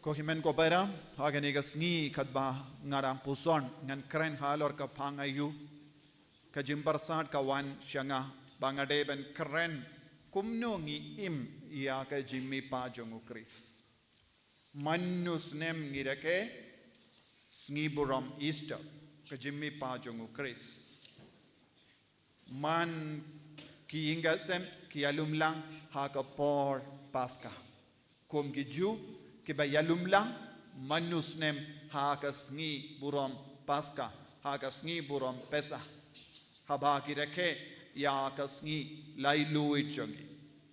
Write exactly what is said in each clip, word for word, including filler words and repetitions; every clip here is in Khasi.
Ko hynmen ko para, ha kane ka sngi katba nga dang puson, ngan kren halor ka phang aïu. Ka jingpyrsad ka wan sha nga ba nga dei ban kren kumno ngi im ïa ka jingmihpat jong u Khrist. Man u snem ngi rakhe sngi burom Easter, ka jingmihpat jong u Khrist. Man ki ïing ki sem ki ïalum lang ha ka por Paska. Kum ki Jiw kiba ïalum lang man u snem ha ka sngi burom Paska, ha ka sngi burom Pesah. Haba ki rakhe ïa ka sngi lailui jong ngi.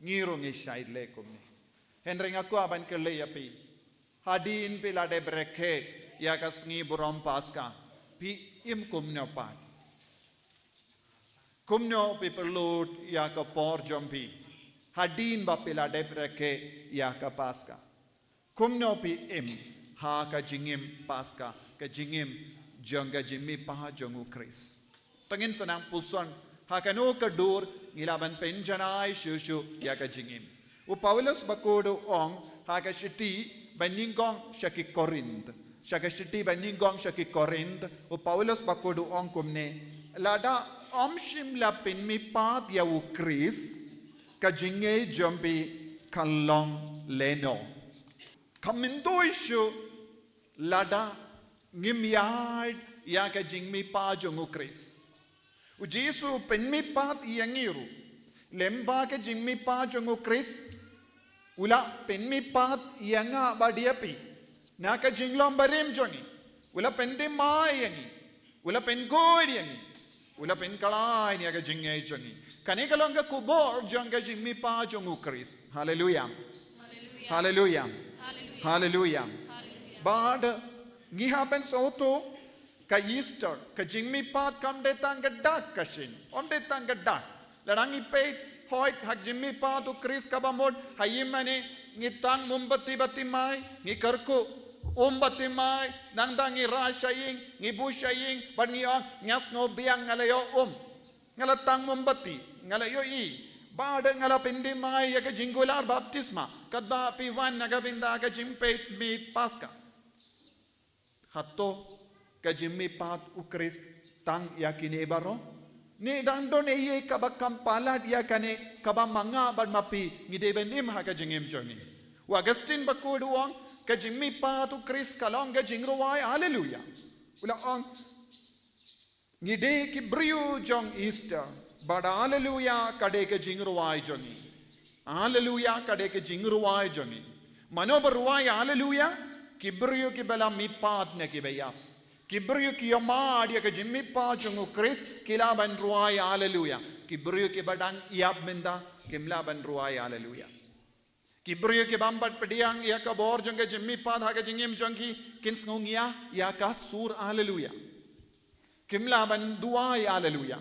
Ngi ruh ngi shait leh kumne. Hynrei nga kwah ban kylli ïa phi. Hadien phi la dep rakhe ïa ka sngi burom Paska, phi im kumno pat? Kumno phi pynlut ïa ka por jong phi hadien ba phi la dep rakhe ïa ka Paska? Kumno phi im ha ka jingim Paska, ka jingim jong ka jingmihpat jong u Khrist? Te ngin sa nang puson ha kano ka dur ngi lah ban pynjanai shuh shuh ïa ka jingim. U Paulus bakhuid u ong ha ka shithi ba nyngkong sha ki Korinth. Sha ka shithi ba nyngkong sha ki Korinth, u Paulus bakhuid u ong kumne: Lada ym shym la pynmihpat ïa u Khrist, ka jingngeit jong phi ka long lehnoh. Ka myntoi shuh lada ngim ïaid ïa ka jingmihpat jong u Khrist. U Jisu u pynmihpat ïa ngi ruh. Lem bad ka jingmihpat jong u Khrist, u la pynmihpat ïa nga bad ïa phi na ka jinglong barim jong ngi. U la pynthymmai ïa ngi. U la pynkhuid ïa ngi. U la pynkhlaiñ ïa ka jingngeit jong ngi. Kane ka long ka khubor jong ka jingmihpat jong u Khrist. Haleluya. Haleluya. Haleluya. Bad ngi hap ban sngewthuh, ka Easter, ka jingmihpat kam dei tang ka dak ka shin. Ym dei tang ka dak. Lada ngi peit hoid ha ka jingmihpat u Khrist kaba mut, ha ïing mane ngi tang mombati ba thymmai, ngi kyrkhu um ba thymmai, nangta ngi rah sha ïing, ngi buh sha ïing, bad ngi ong, nga sngew biang, nga la ïoh um. Nga la tang mombati, nga la ïohi. Bad nga la pynthymmai ïa ka jingkular baptisma katba phi wan na ka bynta ka jingpeit miet Paska. Hato ka jingmihpat u Khrist tang ïa kine baroh? Ne dang don ei ei kaba kham palat ïa kane, kaba ma nga bad ma phi ngi dei ban im ha ka jingim jong ngi? U Augustine bakhuid u ong, ka jingmihpat u Khrist ka long ka jingrwai haleluya. U la ong, ngi dei ki briew jong Easter, bad haleluya ka dei ka jingrwai jong ngi. Haleluya ka dei ka jingrwai jong ngi. Mano ba rwai haleluya? Ki briew kiba la mihpat na kiba ïap. Ki briew ki ïohmad ïa ka jingmihpat jong u Khrist ki lah ban rwai haleluya. Ki briew kiba dang ïap mynta kim lah ban rwai haleluya. Ki briew ki bym pat pdiang ïa ka bor jong ka jingmihpat ha ka jingim jong ki, kin sngew ngiah ïa ka sur haleluya. Kim lah ban duwai haleluya.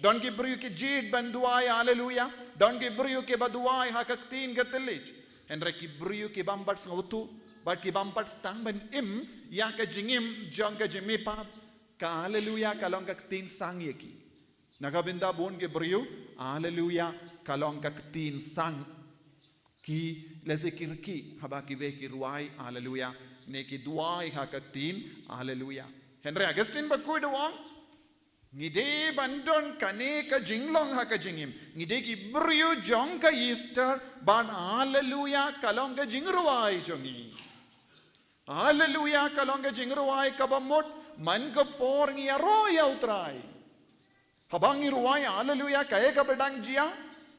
Don ki briew ki jied ban duwai haleluya. Don ki briew kiba duwai ha ka ktien ka thylliej. Hynrei ki briew ki bym pat sngewthuh bad ki bym pat sdang ban im ïa ka jingim jong ka jingmihpat, ka haleluya ka long ka ktien sang ïa ki. Na ka bynta bun ki briew, haleluya ka long ka ktien sang. Ki lehse ki rkhie haba kiwei ki rwai haleluya, ne ki duwai ha ka ktien haleluya. Hynrei Augustine bakhuid u ong, ngi dei ban don kane ka jinglong ha ka jingim. Ngi dei ki briew jong ka Easter, bad haleluya ka long ka jingrwai jong ngi. Haleluya ka long ka jingrwai kaba mut man ka por ngi ïaroh ïa u Trai. Haba ngi rwai haleluya, kaei kaba dang jia?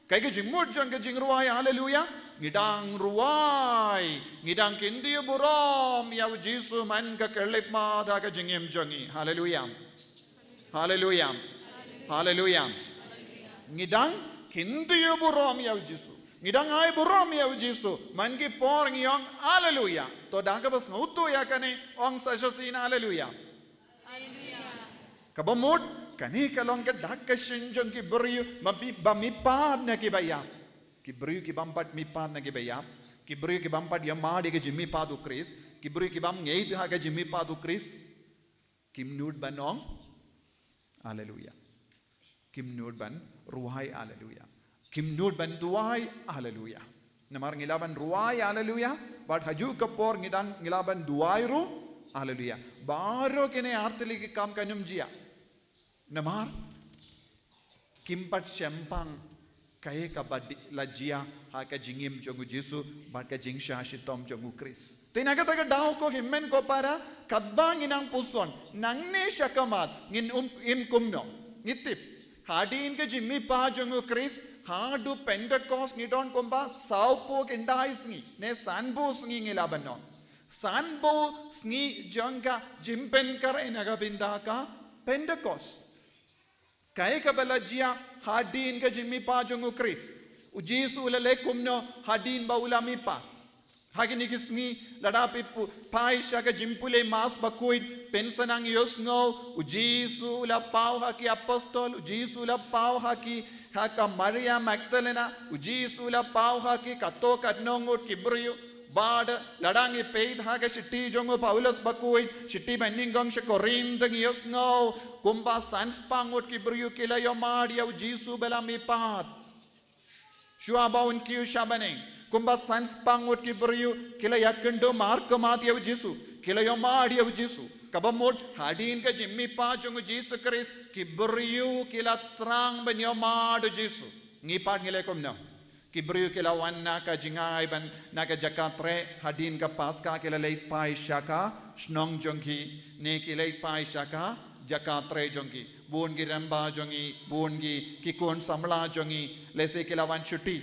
Kaei ka jingmut jong ka jingrwai haleluya? Ngi dang rwai, ngi dang kyntiew burom ïa u Jisu man ka khyllipmat ha ka jingim jong ngi. Haleluya. Haleluya. Haleluya. Ngi dang kyntiew burom ïa u Jisu. Ngi dang ai burom ïa u Jisu man ki por ngi ong haleluya. To da kaba sngewthuh ïa kane, ong sa shisien haleluya. Kaba mut, kane ka long ka dak ka shin jong ki briew ba mi, ba mihpat na kiba ïap. Ki briew ki bym pat mihpat na kiba ïap, ki briew ki bym pat ïohmad ïa ka jingmihpat u Khrist, ki briew ki bym ngeit ha ka jingmihpat u Khrist, kim nud ban ong haleluya. Kim nud ban rwai haleluya. Kim nud ban duwai haleluya. Namar ngi lah ban rwai haleluya, bad ha kajuh ka por ngi dang ngi lah ban duwai ruh haleluya. Baroh kine artylli ki kam kan ym jia. Namar kim pat shemphang kaei kaba la jia ha ka jingim jong u Jisu bad ka jingshah shitom jong u Khrist. Te na kata ka daw ko hynmen ko para, katba ngi nang puson, nangne shakhmat ngin ym im kumno. Ngi tip, hadien ka jingmihpat jong u Khrist, haduh Pentecost ngi don kumba sawphew khyndai sngi ne sanphew sngi ngi lah ban ong. Sanphew sngi jong ka jingpynkhreh na ka bynta ka Pentecost. Kaei kaba la jia hadien ka jingmihpat jong u Khrist? U Jisu u la leh kumno hadien ba u la mihpat? Ha kine ki sngi, lada phi pu-, phai sha ka jingpule Mass bakhuid, phin sa nang ïohsngew, u Jisu u la paw ha ki apostol, u Jisu u la paw ha ki, ha ka Maria Magdalena, u Jisu u la paw ha ki katto katne ngut ki briew. Bad lada ngi peit ha ka shithi jong u Paulus bakhuid, shithi banyngkong sha Korinth, ngi ïohsngew kumba sanspah ngut ki briew ki la ïohmad ïa u Jisu ba la mihpat. Shuwa ba un kiew sha bneng, kumba sanspah ngut ki briew ki la ïakynduh markhmat ïa u Jisu, ki la ïohmad ïa u Jisu. Kaba mut hadien ka jingmihpat jong u Jisu Khrist, ki briew ki la thrang ban ïohmad u Jisu. Ngi pat ngi leh kumno? Ki briew ki la wan na ka jingai ban, na ka jaka treh hadien ka Paska, ki la leit phai sha ka shnong jong ki, ne ki leit phai sha ka jaka treh jong ki. Bun ki rangbah jong ngi, bun ki, ki khun samla jong ngi, lehse ki la wan shuti,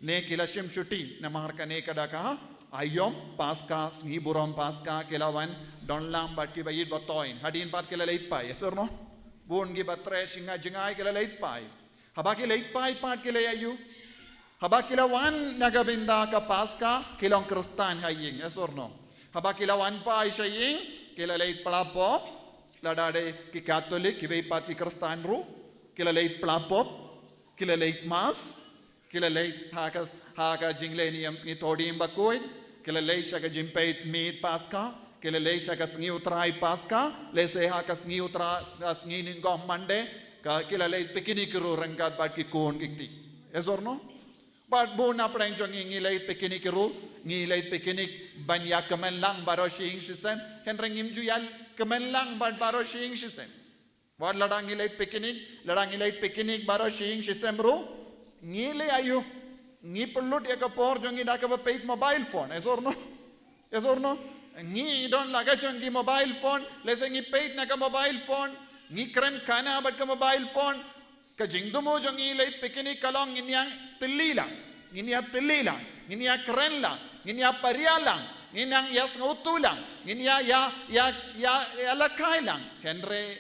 ne ki la shim shuti namar kane ka da ka aïom Paska, sngi burom Paska, ki la wan don lang bad kiba ïeit ba toiñ. Hadien pat ki la leit phai, yes or no? Bun kiba treh sha ka jingai ki la leit phai. Haba ki leit phai pat ki la ïa ïoh. Haba ki la wan na ka bynta ka Paska, ki long Khristan ha ïing, yes or no? Haba ki la wan phai sha ïing, ki la leit pla pop, lada dei ki Katholik, kiwei pat ki Khristan ruh, ki la leit pla pop, ki la leit Mass, ki la leit ha ka, ha ka jingleh niam sngi Thohdieng bakhuid, ki la leit sha ka jingpeit miet Paska, ki la leit sha ka sngi U Trai Paska, lehse ha ka sngi U Trai, ha sngi nyngkong Monday, ka, ki la leit picnic ruh ryngkat bad ki khun ki kti. Yes or no? Bad bun na pdeng jong ngi ngi leit picnic ruh, ngi leit picnic ban ïa kmen lang baroh shi ïing shi sem, hynrei ngim ju ïa kmen lang bad baroh shi ïing shi sem. Wat lada ngi leit picnic, lada ngi leit picnic baroh shi ïing shi sem ruh, ngi leh aïu? Ngi pynlut ïa ka por jong ngi da kaba peit mobile phone, yes or no? Yes or no? Ngi don la ka jong ki mobile phone, lehse ngi peit na ka mobile phone, ngi kren khana bad ka mobile phone. Ka jingthmu jong ngi leit picnic ka long ngin ïa tylli lang, ngin ïa tylli lang, ngin ïa kren lang, ngin ïa paria lang, ngin ïa sngewthuh lang, ngin ïa, ïa, ïa, ïa, ïa lakhai lang. Hynrei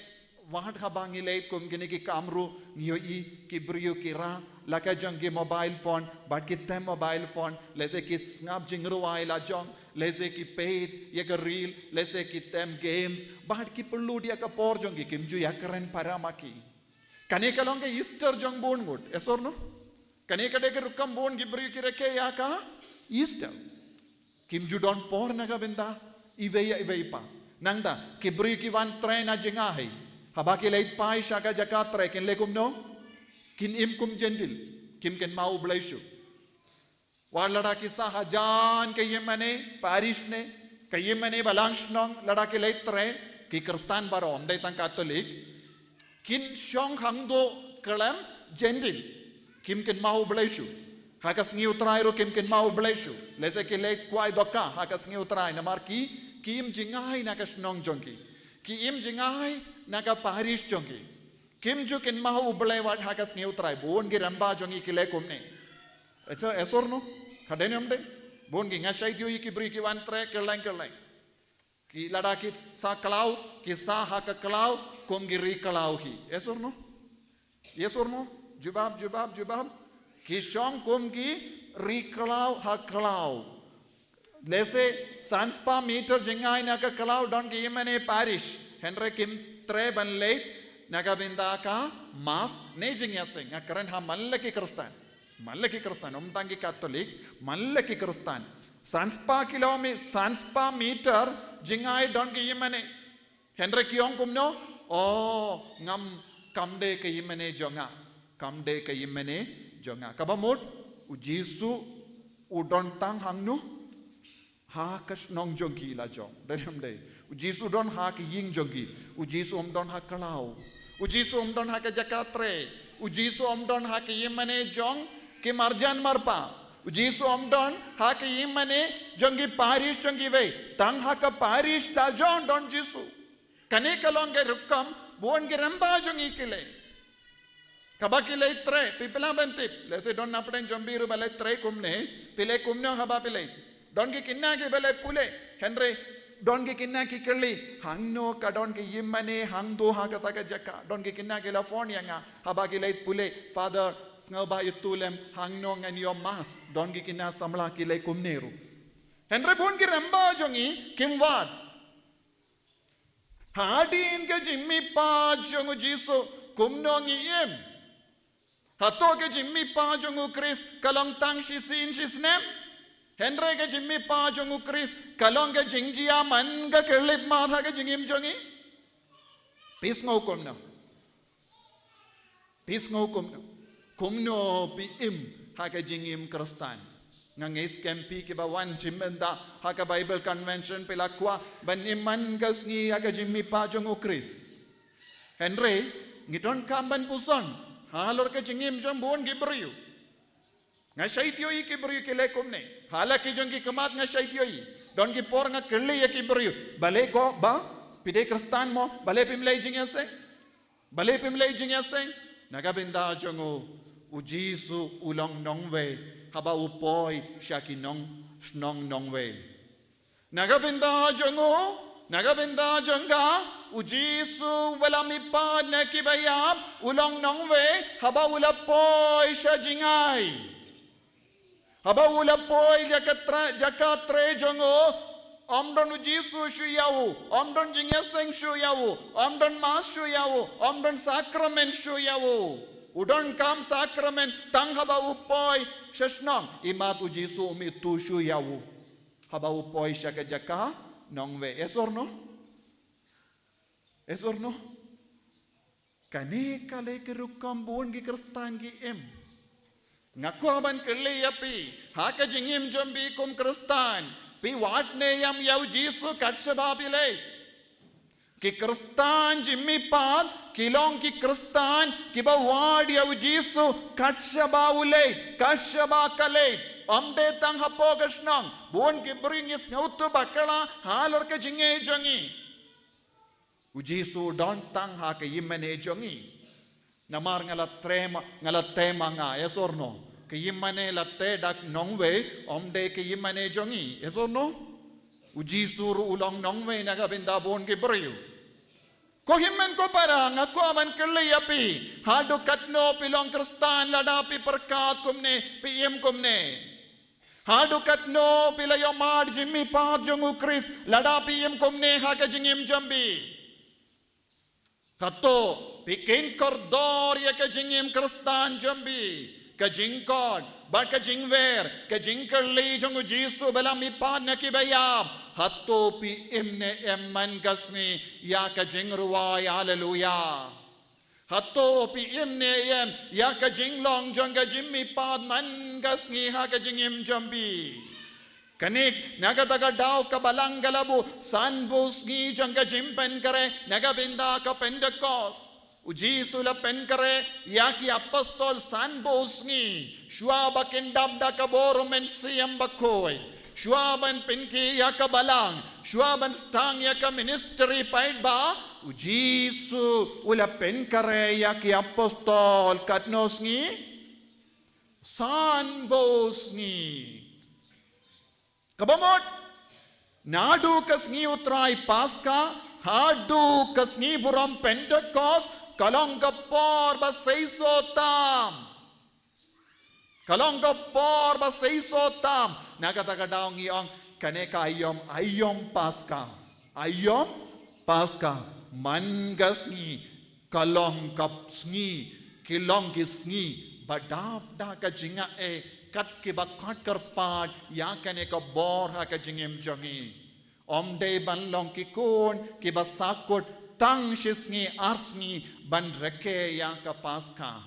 wat haba ngi leit kum kine ki kam ruh, ngi ïohi ki briew ki rah la ka jong ki mobile phone, bad ki tem mobile phone, lehse ki sngap jingrwai la jong, lehse ki peit ïa ka reel, lehse ki tem games, bad ki pynlut ïa ka por jong ki, kim ju ïa kren para ma ki. Kane ka long ka Easter jong bun ngut, yes or no? Kane ka dei ka rukom bun ki briew ki rakhe ïa ka Easter. Kim ju don por na ka bynta iwei ïa iwei pat. Nangta ki briew ki wan treh na jngai, haba ki leit phai sha ka jaka treh kin leh kumno? Kin im kum Jentil, kim kynmaw U Blei shuh. Wat lada ki sah hajan ka ïingmane parish ne ka ïingmane balang shnong, lada ki leit treh, ki Khristan baroh, ym dei tang Katholik, kin shong khangduh khlem Jentil, kim kynmaw U Blei shuh. Ha ka sngi U Trai ruh kim kynmaw U Blei shuh. Lehse ki leit kwai dohkha ha ka sngi U Trai namar ki, ki im jngai na ka shnong jong ki, ki im jngai na ka parish jong ki. Kim ju kynmaw U Blei wat ha ka sngi U Trai. Bun ki rangbah jong ngi ki leh kumne. Acha, yes or no? Ka dei ne ym dei? Bun ki, nga shait ïohi ki briew ki wan treh kylleng kylleng. Ki lada ki sah khlaw, ki sah ha ka khlaw kum ki ri khlaw hi. Yes or no? Yes or no? Jubab, jubab, jubab. Ki shong kum ki ri khlaw ha khlaw. Lehse san spah meter jngai na ka khlaw don ka ïingmane parish, hynrei kim treh ban leit na ka bynta ka Mass ne jingïaseng. Nga kren ha man la ki Khristan, man la ki Khristan, ym tang ki Katholik, man la ki Khristan. San spah kilometer, san spah meter jngai don ka ïingmane. Hynrei ki ong kumno? Oh, ngam, kam dei ka ïingmane jong nga. Kam dei ka ïingmane jong nga. Kaba mut, U Jisu u don tang hangno? Ha ka shnong jong ki la jong. Dei ne em dei? U Jisu u don ha ka ïing jong ki. U Jisu um don ha ka law. U Jisu um don ha ka jaka trei. U Jisu um don ha ka ïingmane jong ki marjan marpa. U Jisu um don ha ka ïingmane jong ki parish jong kiwei. Tang ha ka parish la jong don Jisu. Kane ka long ka rukom bun ki rangbah jong ngi ki leh. Kaba ki leit trei, phi phi lah ban tip. Lehse don na pdeng jong phi ruh ba leit trei kumne, phi leh kumno haba phi leit? Don ki khynnah kiba leit pule. Hynrei don ki khynnah ki kylli, hangno ka don ka ïingmane hangto ha kata ka jaka? Don ki khynnah ki la phone ïa nga haba ki leit pule, Father, sngewbha ïathuh lem hangno ngan ïoh mass. Don ki khynnah samla ki leh kumne ruh. Hynrei bun ki rangbah jong ngi kim wad. Hadien ka jingmihpat jong u Jisu, kumno ngi im? Hato ka jingmihpat jong u Khrist ka long tang shisien shisnem? Hynrei ka jingmihpat jong u Khrist ka long ka jingjia man ka khyllipmat ha ka jingim jong ngi? Phi sngew kumno? Phi sngew kumno? Kumno phi im ha ka jingim Khristan? Nga ngeit skhem phi kiba wan shim bynta ha ka Bible Convention phi la kwah ban im man ka sngi ha ka jingmihpat jong u Khrist. Hynrei ngi donkam ban pyrshang halor ka jingim jong bun ki briew. Nga shait ïohi ki briew ki leh kumne. Ha la ki jong ki khmat nga shait ïohi. Don ki por nga kylli ïa ki briew, balei ko ba phi dei Khristan mo, balei phim leh jingïaseng? Balei phim leh jingïaseng? Na ka bynta jong u, u Jisu u long nongwei haba u poi sha ki nong, shnong nongwei. Na ka bynta jong u, na ka bynta jong ka, u Jisu uba la mihpat na kiba ïap u long nongwei haba u la poi sha jngai. Haba u la poi ïa ka tra-, jaka trei jong u, ym don u Jisu shuh ïa u, ym don jingïaseng shuh ïa u, ym don mass shuh ïa u, ym don sakramen shuh ïa u. U donkam sakramen tang haba u poi sha shnong, imat u Jisu um ithuh shuh ïa u haba u poi sha ka jaka nongwei. Yes or no? Yes or no? Kane ka long ka rukom bun ki Khristan ki im. Nga kwah ban kylli ïa phi, ha ka jingim jong phi kum Khristan, phi wad ne em ïa u Jisu kat shaba phi leit? Ki Khristan jingmihpat ki long ki Khristan kiba wad ïa u Jisu kat shaba u leit, kat shaba ka leit. Ym dei tang hapoh ka shnong, bun ki briew ngi sngewthuh bakla halor ka jingim jong ngi. U Jisu u don tang ha ka ïingmane jong ngi. Namar nga la trei ma, nga la tei ma nga, yes or no? Ka ïingmane la tei da ka nongwei, ym dei ka ïingmane jong ngi, yes or no? U Jisu ruh u long nongwei na ka bynta bun ki briew. Ko hynmen ko para, nga kwah ban kylli ïa phi, haduh katno phi long Khristan lada phi pyrkhat kumne, phi im kumne? Haduh katno phi la ïohmad jingmihpat jong u Khrist lada phi im kumne ha ka jingim jong phi? Hato phi kynkoh dor ïa ka jingim Khristan jong phi, ka jingkhot bad ka jingwer, ka jingkylli jong u Jisu ba la mihpat na kiba ïap? Hato phi im ne em man ka sngi ïa ka jingrwai haleluya? Hato phi im ne em ïa ka jinglong jong ka jingmihpat man ka sngi ha ka jingim jong phi? Kane na kata ka daw ka Balang ka la buh sanphew sngi jong ka jingpynkhreh na ka bynta ka Pentekost. U Jisu u la pynkhreh ïa ki apostol sanphew sngi shuwa ba kin dap da ka bor u Mynsiem Bakhuid. Shuwa ban pynkhih ïa ka Balang, shuwa ban sdang ïa ka ministry paidbah, u Jisu u la pynkhreh ïa ki apostol katno sngi? Sanphew sngi. Kaba mut, naduh ka sngi u Trai Paska haduh ka sngi burom Pentekost, ka long ka por ba seisoh tam. Ka long ka por ba seisoh tam. Na kata ka daw ngi ong, kane ka aïom, aïom Paska. Aïom Paska. Man ka sngi ka long ka sngi, ki long ki sngi ba dap da ka jingaiei kat kiba khot kyrpad ïa kane ka bor ha ka jingim jong ngi. Ym dei ban long ki khun kiba sahkut tang shi sngi ar sngi ban rakhe ïa ka Paska.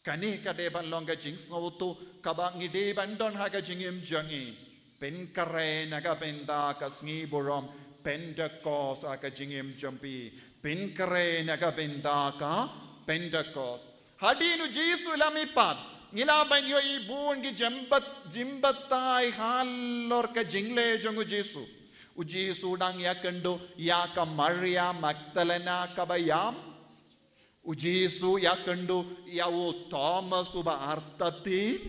Kane ka dei ban long ka jingsngewthuh kaba ngi dei ban don ha ka jingim jong ngi. Pynkhreh na ka bynta ka sngi burom Pentecost ha ka jingim jong phi. Pynkhreh na ka bynta ka Pentecost. Hadien u Jisu la mihpat, ngi lah ban ïohi bun ki jingbat, jingbatai halor ka jingleh jong u Jisu. U Jisu dang ïakynduh ïa ka Maria Magdalena kaba ïam. U Jisu ïakynduh ïa u Thomas uba artatien.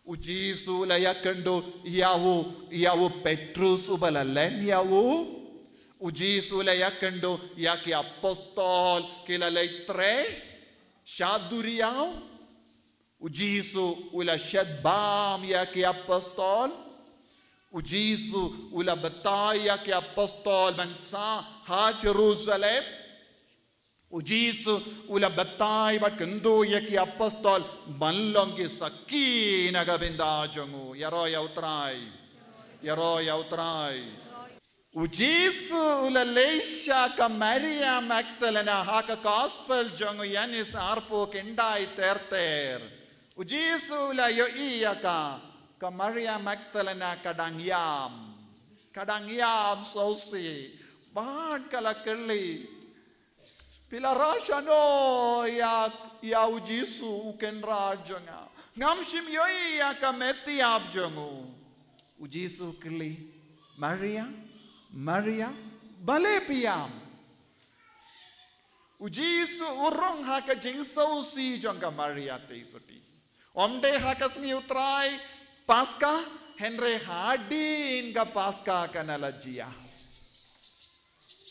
U Jisu la ïakynduh ïa u, ïa u Petrus uba la len ïa u. U Jisu la ïakynduh ïa ki apostol ki la leit trei sha duriaw. U Jisu u la shet bam ïa ki apostol. U Jisu u la batai ïa ki apostol ban sah ha Jerusalem. U Jisu u la batai bad kynduh ïa ki apostol ban long ki sakhi na ka bynta jong u. Ïaroh ïa u Trai. Ïaroh ïa u Trai. U Jisu u la leit sha ka Maria Magdalena ha ka gospel jong u Ïoannis arphew khyndai ter ter. U Jisu u la ïohi ïa ka, ka Maria Magdalena ka dang ïam. Ka dang ïam sngewsih. Bad ka la kylli, phi la rah shano ïa, ïa u Jisu u kynrad jong nga? Ngam shym ïohi ïa ka met ïap jong u. U Jisu u kylli, Maria, Maria, balei phi ïam? U Jisu u rung ha ka jingsngewsih jong ka Maria te suti. Ym dei ha ka sngi u Trai Paska, hynrei hadien ka Paska kan la jia.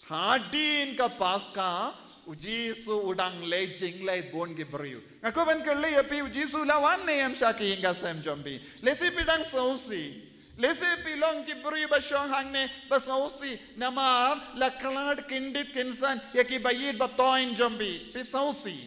Hadien ka Paska, u Jisu u dang leit jingleit bun ki briew. Nga kwah ban kylli ïa phi, u Jisu u la wan ne em sha ki ïing ki sem jong phi? Lehse phi dang sngewsih. Lehse phi long ki briew ba shong hangne ba sngewsih namar la khlad kyndit kynsan ïa ki ba ïeit ba thoiñ jong phi. Phi sngewsih.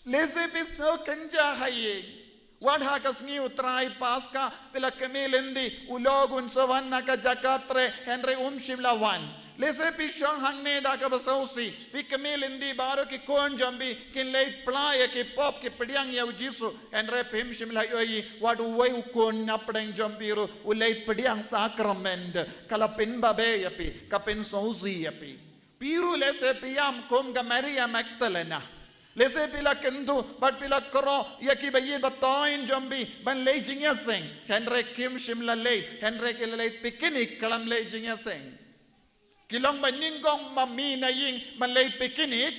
Lehse phi sngew kynjah ha ïing. Wat ha ka sngi u Trai Paska phi la kmie lynti, u lok un sa wan na ka jaka trei, hynrei um shym la wan. Lehse phi shong hangne da kaba sngewsih, phi kmie lynti baroh ki khun jong phi kin leit pla ïa ki pop, ki pdiang ïa u Jisu, hynrei phim shym la ïohi wat uwei u khun na pdeng jong phi ruh u leit pdiang sakrament. Ka la pynbabe ïa phi, ka pynsngewsih ïa phi. Phi ruh lehse phi ïam kum ka Maria Magdalena. Lehse phi la kynduh bad phi la khroh ïa ki ba ïeit ba thoiñ jong phi ban leit jingïaseng, hynrei kim shym la leit, hynrei ki la leit picnic khlem leit jingïaseng. Ki long ba nyngkong ma mih na ïing ban leit picnic,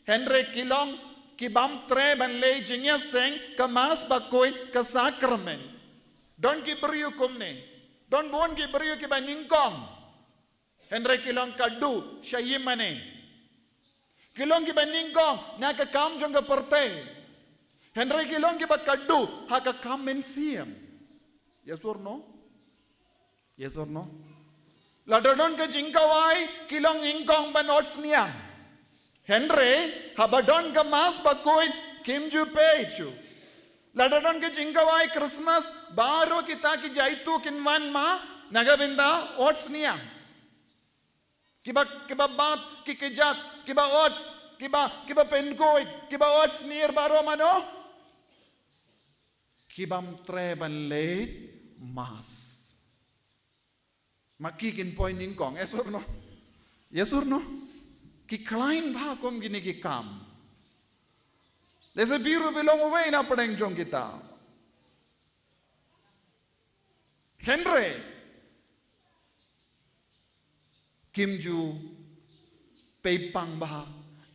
hynrei ki long ki bym treh ban leit jingïaseng, ka Mass bakhuid, ka sakrament. Don ki briew kumne. Don bun ki briew kiba nyngkong, hynrei ki long khadduh sha ïingmane. Ki long kiba nyngkong na ka kam jong ka pyrthei, hynrei ki long kiba khadduh ha ka kam mynsiem. Yes or no? Yes or no? Lada don ka jingkhawai, ki long nyngkong ban ot sniang, hynrei haba don ka Mass bakhuid, kim ju peit shuh. Lada don ka jingkhawai Christmas, baroh kita ki jaituh kin wan ma na ka bynta ot sniang. Kiba, kiba bat ki kjat, kiba ot, kiba, kiba pynkhuid, kiba ot snier baroh mano? Ki bym treh ban leit Mass. Ma ki kin poi nyngkong, yes or no? Yes or no? Ki khlaiñ bha kum kine ki kam. Lehse phi ruh phi long uwei na pdeng jong kita. Hynrei kim ju peit pang bha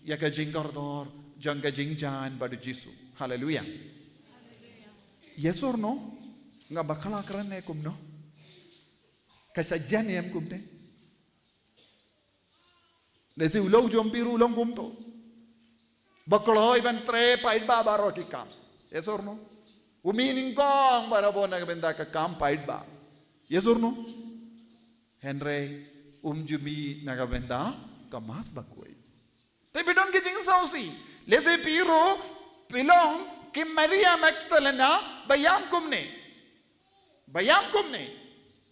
ïa ka jingkordor jong ka jingjan bad u Jisu. Haleluia. Yes or no? Nga bakla kren ne kumno? Ka sa jan em kumne? Lehse u lok jong phi ruh u long kumto. Ba kloi ban treh paidbah baroh ki kam. Yes or no? U mih nyngkong barabor na ka bynta ka kam paidbah. Yes or no? Hynrei um ju mih na ka bynta ka Mass bakhuid. Te phi don ki jingsngewsih. Lehse phi ruh phi long ki Maria Magdalena ba ïam kumne. Ba ïam kumne.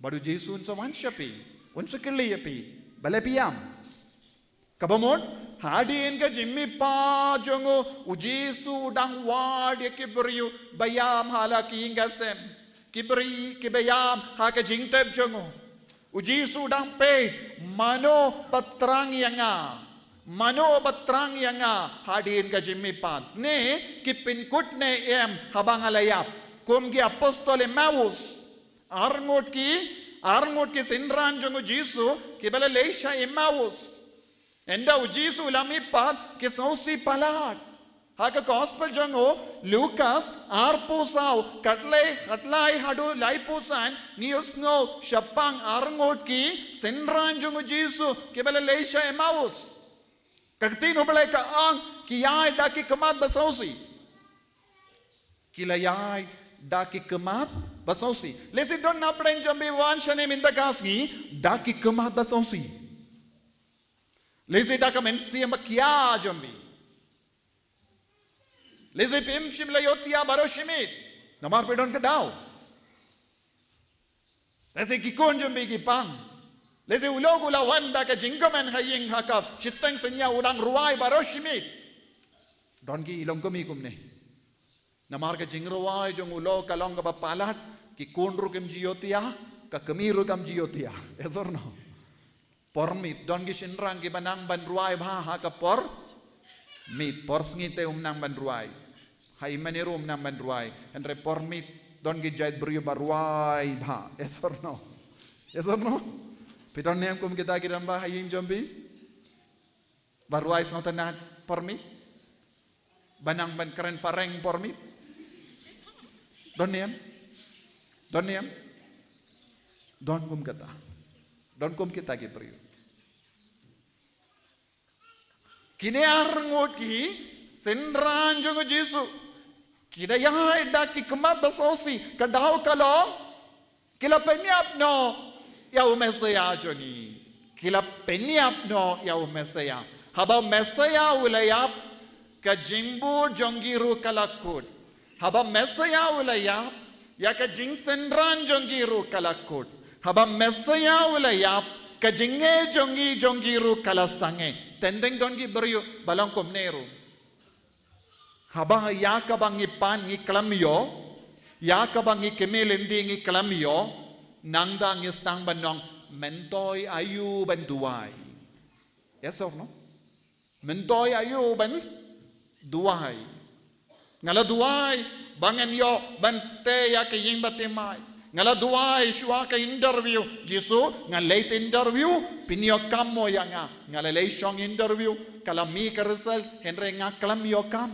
Bad u Jisu un sa wan sha phi, un sa kylli ïa phi, balei phi ïam? Kaba mut Hadien ka jingmihpat jong u, u Jisu u dang wad ïa ki briew ba ïam ha la ki ïing ka sem. Ki briew ki ba ïam ha ka jingtep jong u. U Jisu u dang peit, mano ba thrang ïa nga. Mano ba thrang ïa nga hadien ka jingmihpat. Ne ki pynkut ne em haba nga la ïap. Kum ki apostol Emmaus. Arngut ki, arngut ki synran jong u Jisu, ki ba la leit sha Emmaus. Ynda u Jisu u la mihpat, ki sngewsih palat. Ha ka gospel jong u Lukas, arphew saw, khatlai, khatlai haduh laiphew san, ngi ïohsngew shaphang arngut ki synran jong u Jisu, ki ba la leit sha Emmaus. Ka ktien u Blei ka ong, ki ïaid da ki khmat ba sngewsih. Ki la ïaid da ki khmat ba sngewsih. Lehse don na pdeng jong phi wan shane mynta ka sngi da ki khmat ba sngewsih. Lehse da ka mynsiem ba khia jong phi. Lehse phim shym la ïohthiah baroh shi miet. Namar phi don ka daw. Lehse ki khun jong phi ki pang. Lehse u lok u la wan da ka jingkmen ha ïing ha ka shiteng synñia, u dang rwai baroh shi miet. Don ki long kumne kumne. Namar ka jingrwai jong u lok ka long kaba palat, ki khun ruh kim ju ïohthiah, ka kmie ruh kam ju ïohthiah. Yes or no? Por miet, don ki shynrang ki ba nang ban rwai bha ha ka por miet, por sngi te um nang ban rwai. Ha i mane ruh um nang ban rwai. Hynrei por miet, don ki jait briew ba rwai bha. Yes or no? Yes or no? Phi don ne em kum kita ki rangbah ha ïing jong phi ba rwai sngewtynnat por miet? Ba nang ban kren phareng por miet? Don ne em? Don ne em? Don kum kata. Don kum kita ki briew. Kine arngut ki synran jong u Jisu. Ki da ïaid da ki khmat ba sngewsih, ka daw ka long, ki la pynïap noh ïa u Messaïah jong ngi. Ki la pynïap noh ïa u Messaïah. Haba u Messaïah u la ïap, ka jingbud jong ki ruh ka la kut. Haba Messaïah u la ïap, ïa ka jingsynran jong ki ruh ka la kut. Haba Messaïah u la ïap, ka jingngeit jong ngi jong ki ruh ka la sangeh. Teng don ki briew ba long kumne ruh. Haba ïa kaba ngi pan ngi khlem ïoh, ïa kaba ngi kmie lynti ngi khlem ïoh, nangta ngi sdang ban ong, myntoi aïu ban duwai. Yes or no? Myntoi aïu ban duwai. Nga la duwai ba ngan ïoh ban tei ïa ka ïing bathymmai. Nga la duwai shuwa ka interview. Jisu, nga leit interview, phin ïoh kam mo ïa nga? Nga la leit shong interview, ka la mih ka result, hynrei nga khlem ïoh kam.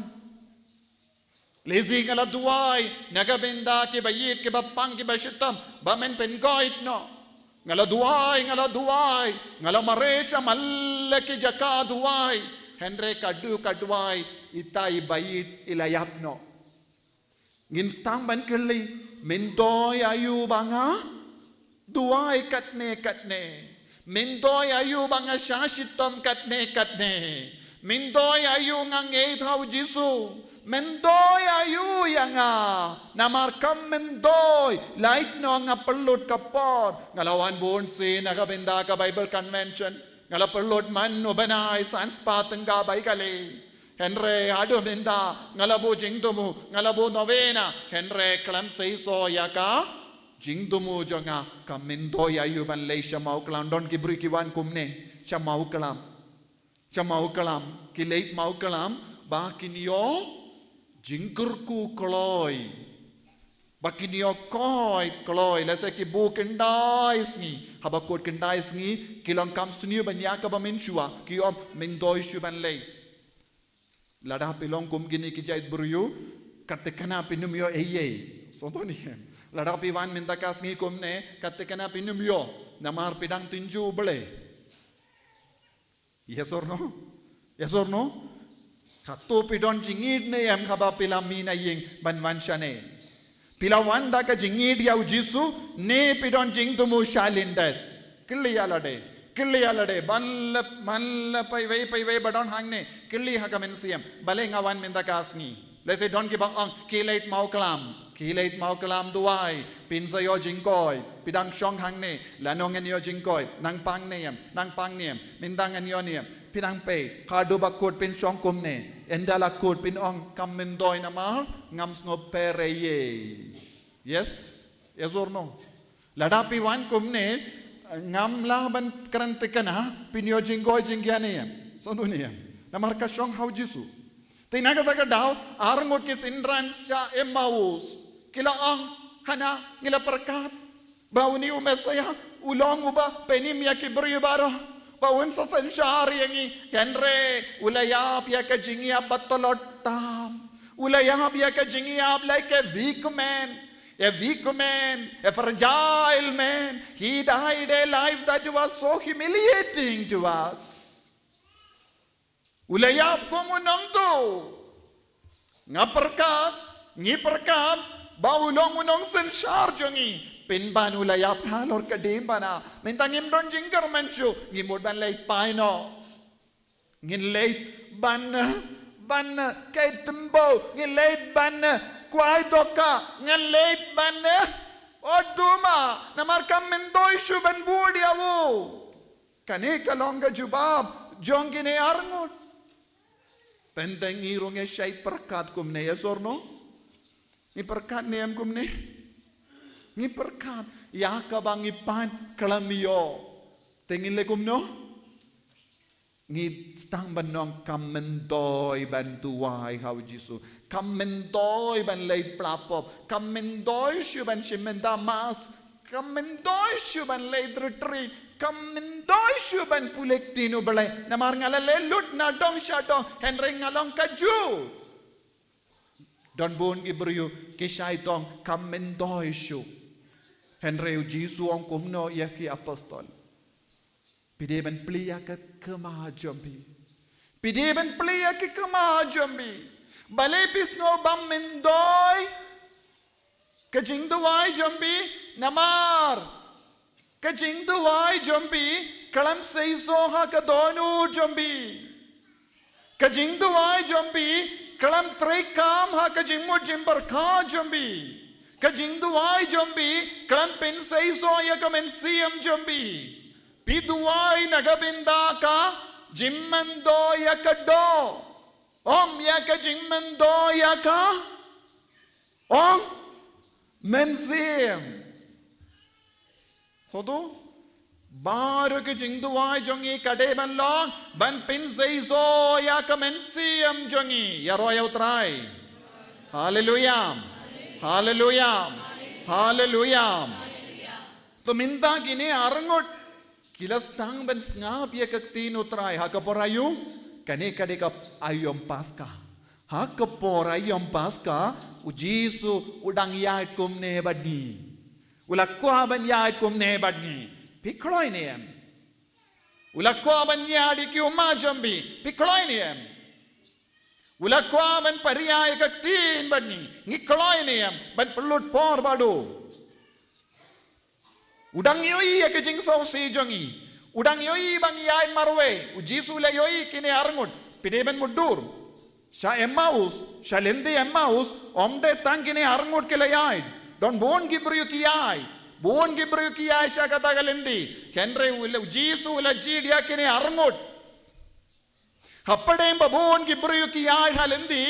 Lehse nga la duwai na ka bynta ki ba ïeit, ki ba pang, ki ba shitom, ba men pynkoit noh. Nga la duwai, nga la duwai, nga la mareh sha man la ki jaka duwai. Hynrei ka dei ka duwai, ita i ba ïeit i la ïap noh. Ngin sdang ban kylli, myntoi aïu ba nga duwai katne katne? Myntoi aïu ba nga shah shitom katne katne? Myntoi aïu nga ngeit ha u Jisu? Myntoi aïu ïa nga? Namar kam myntoi, lait noh nga pynlut ka por. Nga la wan bun sien na ka bynta ka Bible Convention. Nga la pynlut man u bnai san spah tyngka bai kali. Hynrei haduh mynta nga la buh jingthmu, nga la buh novena, hynrei khlem seisoh ïa ka jingthmu jong nga. Ka myntoi aïu ban leit sha Mawklam? Don ki briew ki wan kumne sha Mawklam. Sha Mawklam, ki leit Mawklam ba kin ïoh jingkyrkhu kloi. Ba kin ïoh koit kloi, lehse ki buh khyndai sngi. Haba kut khyndai sngi, ki long kam sniew ban ïa kaba mynshuwa, ki ong myntoi shuh ban leit. Lada phi long kum kine ki jait briew, kat thikna phin ym ïoh ei ei. Sngewthuh ne em? Lada phi wan mynta ka sngi kumne, kat thikna phin ym ïoh. Namar phi dang tynjuh U Blei. Yes or no? Yes or no? Hato phi don jingïeit ne em haba phi la mih na ïing ban wan shane? Phi la wan da ka jingïeit ïa u Jisu ne phi don jingthmu shah lyndet? Kylli ïa lade. Kylli ïa lade. Ban lep, man lep, paiwei, paiwei ba don hangne. Kylli ha ka mynsiem. Balei nga wan mynta ka sngi? Lehse don ki ba ong, ki leit Mawklam, ki leit Mawklam duwai, phin sa ïoh jingkoit, phi dang shong hangne, lano ngan ïoh jingkoit, nang pang ne em, nang pang ne em, mynta ngan ïoh ne em, Phin nang peit, haduh ba kut phin shong kumne, ynda la kut phin ong kam myntoi namar ngam sngewpher ei ei. Yes? Yes or no? Lada phi wan kumne, ngam lah ban kren thikna, phin ïoh jingkoit jingkhiah ne em? Sngewthuh ne em? Namar ka shong ha U Jisu. Te na kata ka daw, arngut ki synran sha Emmaus ki la ong, hana ngi la pyrkhat ba une u Messaïah u long uba pynim ïa ki briew baroh, ba un sa synshar ïa ngi. Hynrei u la ïap ïa ka jingïap ba tlot tam. U la ïap ïa ka jingïap like a weak man, a weak man, a fragile man. He died a life that was so humiliating to us. U la ïap kum u nongtuh. Nga pyrkhat, ngi pyrkhat ba u long u nongsynshar jong ngi. Pynban u la ïap halor ka diengphna. Mynta ngim don jingkyrmen shuh, ngi mut ban leit phai noh. Ngin leit ban, ban kait tymbu, ngin leit ban kwai dohkha, ngin leit ban, oh duma, namar kam myntoi shuh ban bud ïa u. Kane ka long ka jubab jong kine arngut. Teng teng ngi ruh ngi shait pyrkhat kumne, yes or no? Ngi pyrkhat ne em kumne? Ngi pyrkhat ïa kaba ngi pan khlem ïoh. Te ngin leh kumno? Ngi sdang ban ong kam myntoi ban duwai ha U Jisu. Kam myntoi ban leit pla pop. Kam myntoi shuh ban shim bynta mass. Kam myntoi shuh ban leit retreat. Kam myntoi shuh ban pule ktien U Blei. Namar nga la leh lut na dong sha dong. Hynrei nga long kajuh. Don bun ki briew ki shait ong kam myntoi shuh. Hynrei U Jisu u ong kumno ïa ki apostol? Phi dei ban plie ïa ka khmat jong phi. Phi dei ban plie ïa ka khmat jong phi. Balei phi sngew bym myntoi ka jingduwai jong phi? Namar ka jingduwai jong phi khlem seisoh ha ka dohnud jong phi. Ka jingduwai jong phi khlem treikam ha ka jingmut jingpyrkhat jong phi. Ka jingduwai jong phi khlem pynseisoh ïa ka mynsiem jong phi. Phi duwai na ka bynta ka jingmyntoi ïa ka doh, ym ïa ka jingmyntoi ïa ka, ym, mynsiem. Sngewthuh? Baroh ki jingduwai jong ngi ka dei ban long ban pynseisoh ïa ka mynsiem jong ngi. Ïaroh ïa U Trai. Haleluya. Haleluya. Haleluya. To mynta kine arngut ki la sdang ban sngap ïa ka ktien U Trai ha ka por aïu? Kane ka dei ka aïom Paska. Ha ka por aïom Paska, U Jisu u dang ïaid kumne bad ngi. U la kwah ban ïaid kumne bad ngi. Phi kloi ne em? U la kwah ban ïaid ïa ki ummat jong phi. Phi kloi ne em? U la kwah ban pyrshah ïa ka ktien bad ngi. Ngi kloi ne em ban pynlut por bad u? U dang ïohi ïa ka jingsngewsih jong ngi. U dang ïohi ba ngi ïaid marwei. U Jisu u la ïohi kine arngut. Phi dei ban mutdur. Sha Emmaus, sha lynti Emmaus, ym dei tang kine arngut ki la ïaid. Don bun ki briew ki ïaid. Bun ki briew ki ïaid sha kata ka lynti. Hynrei u la, U Jisu u la jied ïa kine arngut. Hapdeng ba bun ki briew ki ïaid ha lynti,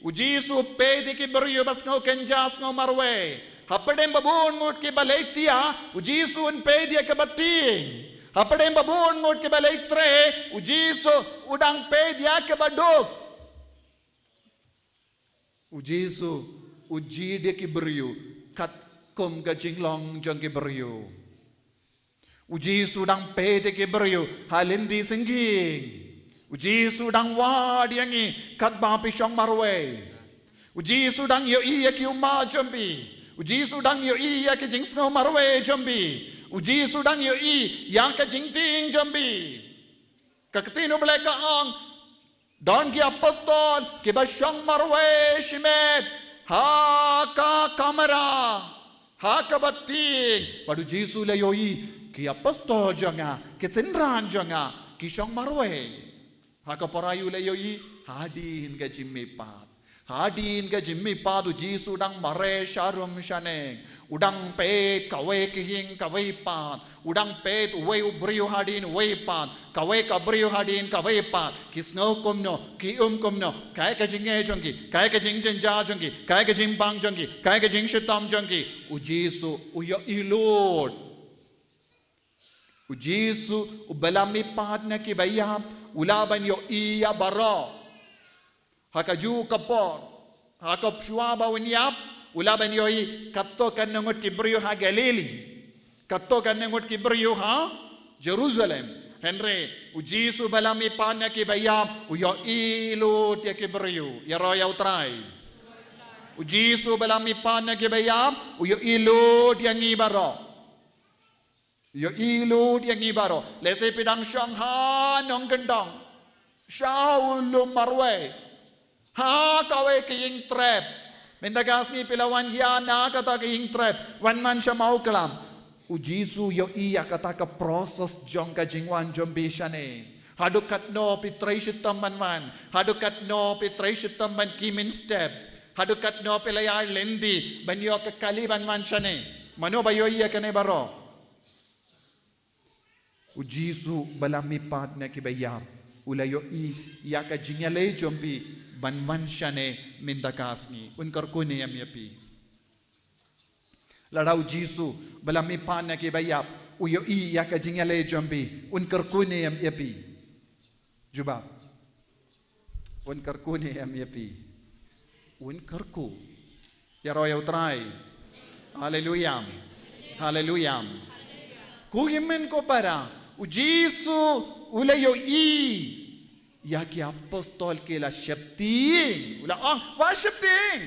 U Jisu u peit ïa ki briew ba sngew kynja sngew marwei. Hapdeng ba bun ngut kiba leit thiah, U Jisu un peit ïa kaba tieng. Hapdeng ba bun ngut kiba leit treh, U Jisu u dang peit ïa kaba duk. U Jisu u jied ïa ki briew katkum ka jinglong jong ki briew. U Jisu u dang peit ïa ki briew ha lynti syngkien. U Jisu u dang wad ïa ngi katba phi shong marwei. U Jisu u dang ïohi ïa ki ummat jong phi. U Jisu u dang ïohi ïa ki jingsngew marwei jong phi. U Jisu u dang ïohi ïa ka jingtieng jong phi. Ka ktien U Blei ka ong, don ki apostol kiba shong marwei shimet ha ka kamra, ha kaba tieng. Bad U Jisu u la ïohi ki apostol jong nga, ki synran jong nga ki shong marwei. Ha ka por aïu u la ïohi? Hadien ka jingmihpat. Hadien ka jingmihpat u Jisu u dang mareh sharum shaneng. U dang peit kawei ka ïing kawei pat. U dang peit uwei u briew hadien uwei pat. Kawei ka briew hadien kawei pat. Ki sngew kumno, ki um kumno. Kaei ka jingeh jong ki, kaei ka jingjynjar jong ki, kaei ka jingbang jong ki, kaei ka jingshitom jong ki. U Jisu u ïohi lut. U Jisu uba la mihpat na kiba ïap, u lah ban ïohi ïa baroh. Ha kajuh ka por, ha ka shuwa ba un ïap, u lah ban ïohi katto katne ngut ki briew ha Galili, katto katne ngut ki briew ha Jerusalem. Hynrei u Jisu uba la mihpat na kiba ïap, u ïohi lut ïa ki briew. Ïaroh ïa u Trai. U Jisu uba la mihpat na kiba ïap, u ïohi lut ïa ngi baroh. Ïohi lut ïa ngi baroh. Lehse phi dang shong ha nongkyndong, sha u lum marwei, ha kawei ka ïing trep. Mynta ka sngi phi la wan ïa na kata ka ïing trep, wan man sha Mawklam. U Jisu u ïohi ïa kata ka process jong ka jingwan jong phi shane. Haduh katno phi trei shitom ban wan, haduh katno phi trei shitom ban khie mynstep, haduh katno phi la ïaid lynti ban ïoh ka kali ban wan shane. Mano ba ïohi ïa kane baroh? U Jisu uba la mihpat na kiba ïap, u la ïohi ïa ka jingïaleh jong phi ban wan shane mynta ka sngi. Un kyrkhu ne em ïa phi? Lada u Jisu uba la mihpat na kiba ïap u ïohi ïa ka jingïaleh jong phi, un kyrkhu ne em ïa phi? Jubab. Un kyrkhu ne em ïa phi? Un kyrkhu. Ïaroh ïa u Trai. Haleluya. Haleluya. Ko hynmen ko para, u Jisu u la ïohi ïa ki apostol ki la sheptieng. U la ong, wat sheptieng.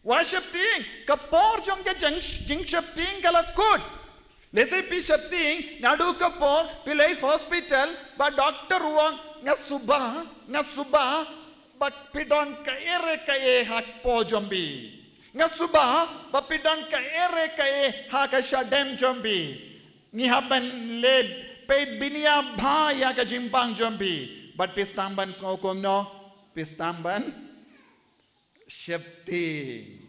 Wat sheptieng. Ka por jong ka jing, jingsheptieng ka la kut. Lehse phi sheptieng naduh ka por phi leit hospital, ba doktor u ong, nga suba, nga suba ba phi don kaei re kaei ha ka por jong phi. Nga suba ba phi don kaei re kaei ha ka shadem jong phi. Ngi hap ban leit peit bniah bha ïa ka jingbang jong phi. Bad phi sdang ban sngew kumno? Phi sdang ban sheptieng.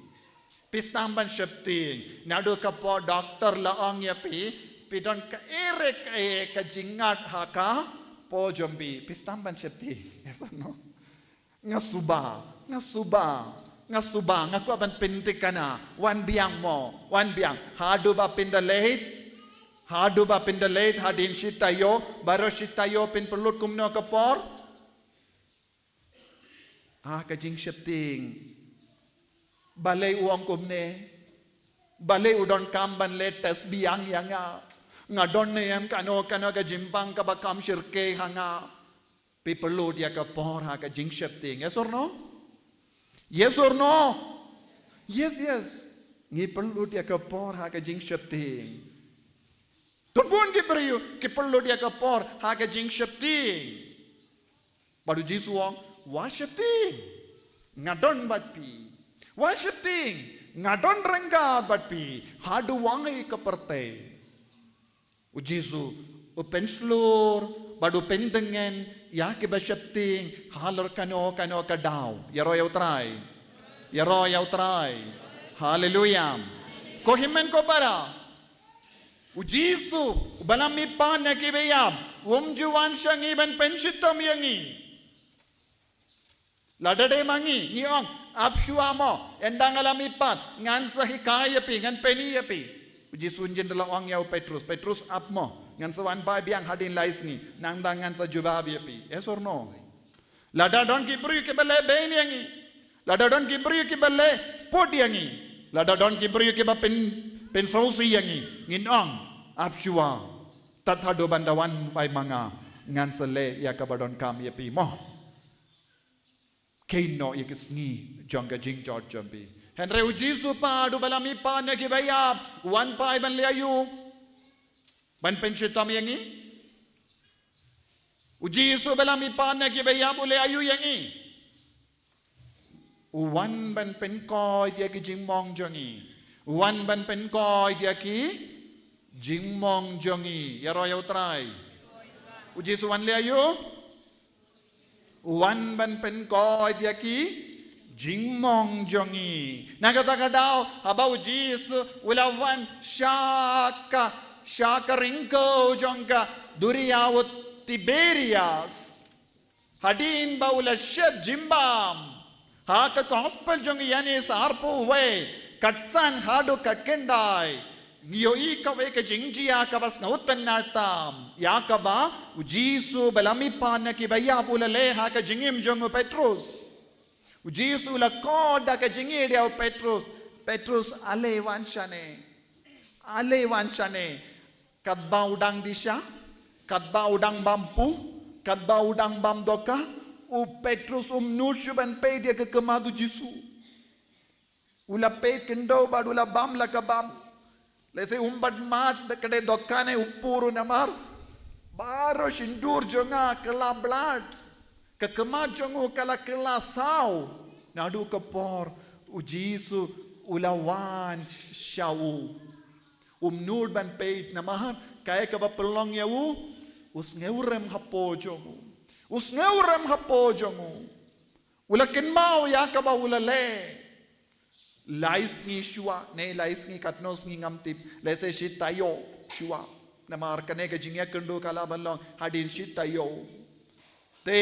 Phi sdang ban sheptieng naduh ka por doktor la ong ïa phi, phi don kaei re kaei ka jingngat ha ka por jong phi. Phi sdang ban sheptieng. Yes or no? Nga suba, nga suba, nga suba, nga kwah ban pynthikna. Wan biang mo, wan biang. Haduh ba phin da leit, haduh ba phin da leit hadien shi taïew, baroh shi taïew phin pynlut kumno ka por? Ha ka jingsheptieng. Balei u ong kumne? Balei u donkam ban leit test biang ïa nga? Nga don ne em kano kano ka jingbang kaba kham shyrkhei ha nga? Phi pynlut ïa ka por ha ka jingsheptieng. Yes or no? Yes or no? Yes, yes. Ngi pynlut ïa ka por ha ka jingsheptieng. Don bun ki briew ki pynlut ïa ka por ha ka jingsheptieng. Bad u Jisu u ong, wat sheptieng. Nga don bad phi. Wat sheptieng. Nga don ryngkat bad phi haduh wangi ka pyrthei. U Jisu u pynshlur bad u pyndongen ïa kiba sheptieng halor kano kano ka daw. Ïaroh ïa u Trai. Ïaroh ïa u Trai. Haleluya. Ko hynmen ko para, u Jisu uba la mihpat na kiba ïap um ju wan sha ngi ban pynshitom ïa ngi. Lada dei ma ngi, ngi ong, ap shuwa mo, ynda nga la mihpat ngan sa hikai ïa phi, ngan pyni ïa phi. U Jisu un jin da la ong ïa u Petrus, Petrus, ap mo, ngan sa wan bai biang hadien lai sngi, nangta ngan sa jubab ïa phi. Yes or no? Lada don ki briew kiba leh bein ïa ngi, lada don ki briew kiba leh pud ïa ngi, lada don ki briew kiba pyn, pynsngewsih ïa ngi, ngin ong, ap shuwa. Tad haduh ban da wan bai ma nga, ngan sa leh ïa kaba donkam ïa phi mo. Khie noh ïa ki sngi jong ka jingjot jong phi. Hynrei u Jisu pat uba la mihpat na kiba ïap, u wan pat ban leh aïu? Ban pynshitom ïa ngi? U Jisu uba la mihpat na kiba ïap u leh aïu ïa ngi? U wan ban pynkoit ïa ki jingmong jong ngi. U wan ban pynkoit ïa ki jingmong jong ngi. Ïaroh ïa u Trai. U Jisu wan leh aïu? U wan ban pynkoit ïa ki jingmong jong ngi. Na kata ka daw, haba u Jisu u la wan sha ka, sha ka ryngkew jong ka duriaw Tiberias, hadien ba u la shet jingbam, ha ka gospel jong u Ïoannis arphew wei, katsan haduh katkhyndai, ngi ïohi kawei ka jingjia kaba sngewtynnat tam, ïa kaba u Jisu ba la mihpat na kiba ïap u la leh ha ka jingim jong u Petrus. U Jisu u la khot da ka jingïeit ïa u Petrus. Petrus, ale wan shane. Ale wan shane. Katba u dang dih sha, katba u dang bam puh, katba u dang bam dohkha, u Petrus um nud shuh ban peit ïa ka khmat u Jisu. U la peit khyndew bad u la bam la ka bam. Lehse um pat mad da ka dei dohkha ne u pur u namar baroh shyntur jong nga ka la blad. Ka khmat jong u ka la kylla saw. Naduh ka por u Jisu u la wan sha u. Um nud ban peit namar kaei kaba pynlong ïa u, u sngewrem hapoh jong u. U sngewrem hapoh jong u. U la kynmaw ïa kaba u la leh. Lai sngi shuwa, ne lai sngi katno sngi ngam tip, lehse shi taïew shuwa. Namar kane ka jingïakynduh ka lah ban long hadien shi taïew. Te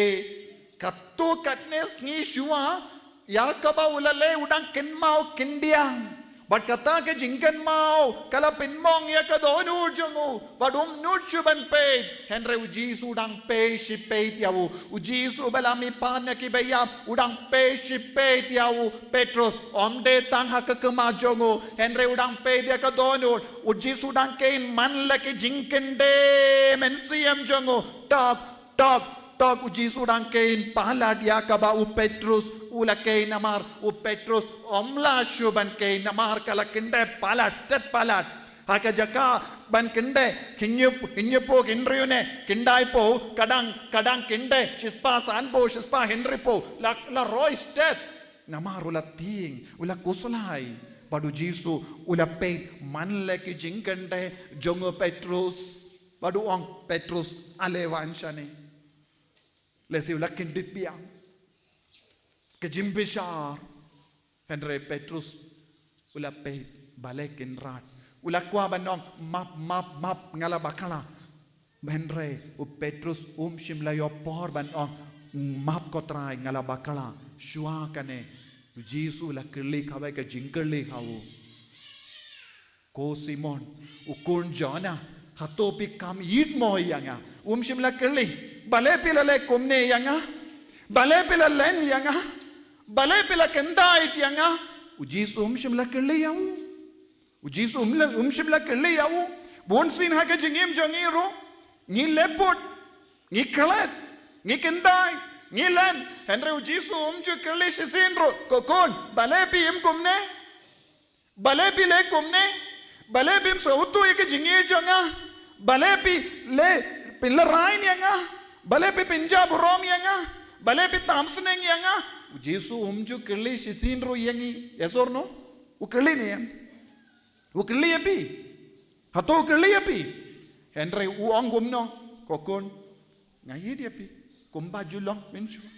katto katne sngi shuwa, ïa kaba u la leh u dang kynmaw khyndiat. Bad kata ka jingkynmaw ka la pynmong ïa ka dohnud jong u. Bad um nud shuh ban peit. Hynrei u Jisu u dang peit shi peit ïa u. U Jisu ba la mihpat na kiba ïap u dang peit shi peit ïa u. Petrus, ym dei tang ha ka khmat jong u. Hynrei u dang peit ïa ka dohnud. U Jisu u dang kheiñ man la ki jingkyndit mynsiem jong u. Tok, tok, tok, u Jisu u dang kheiñ palat ïa kaba u Petrus u la kheiñ namar u Petrus ym lah shuh ban kheiñ namar ka la kyndit palat, stet palat. Ha ka jaka ban kyndit, hynñiew, hynñiewphew hynriew ne, khyndaiwphew, ka dang, ka dang kyndit, shispah sanphew, shispah hynriewphew, la, la roi stet. Namar u la tieng, u la khuslai. Bad u Jisu, u la peit, man la ki jingkyndit, jong u Petrus. Bad u ong Petrus, ale wan shane. Lehse u la kyndit biang. Ka jingbishar. Hynrei Petrus u la peit, balei Kynrad. U la kwah ban ong, map, map, map, nga la bakla. Hynrei u Petrus um shym la ïoh por ban ong, map ko Trai nga la bakla. Shuwa kane, u Jisu u la kylli kawei ka jingkylli ha u. Ko Simon, u khun Jona, hato phi kham ïeit mo ïa nga? Um shym la kylli, balei phi la leh kumne ïa nga? Balei phi la len ïa nga? Balei phi la khyndait ïa nga? U Jisu um shym la kylli ïa u. U Jisu um la, um shym la kylli ïa u. Bun sien ha ka jingim jong ngi ruh, ngi leh put, ngi klet, ngi khyndait, ngi len. Hynrei u Jisu um ju kylli shisien ruh, ko khun, balei phi im kumne? Balei phi leh kumne? Balei phim sngewthuh ïa ka jingïeit jong nga? Balei phi leh, pynlehraiñ ïa nga? Balei phi pynjah burom ïa nga? Balei phi tam sneng ïa nga? U Jisu um ju kylli shisien ruh ïa ngi. Yes or no? U kylli ne em? U kylli ïa phi. Hato u kylli ïa phi? Hynrei u ong kumno, ko khun, nga ïeit ïa phi kumba ju long mynshuwa.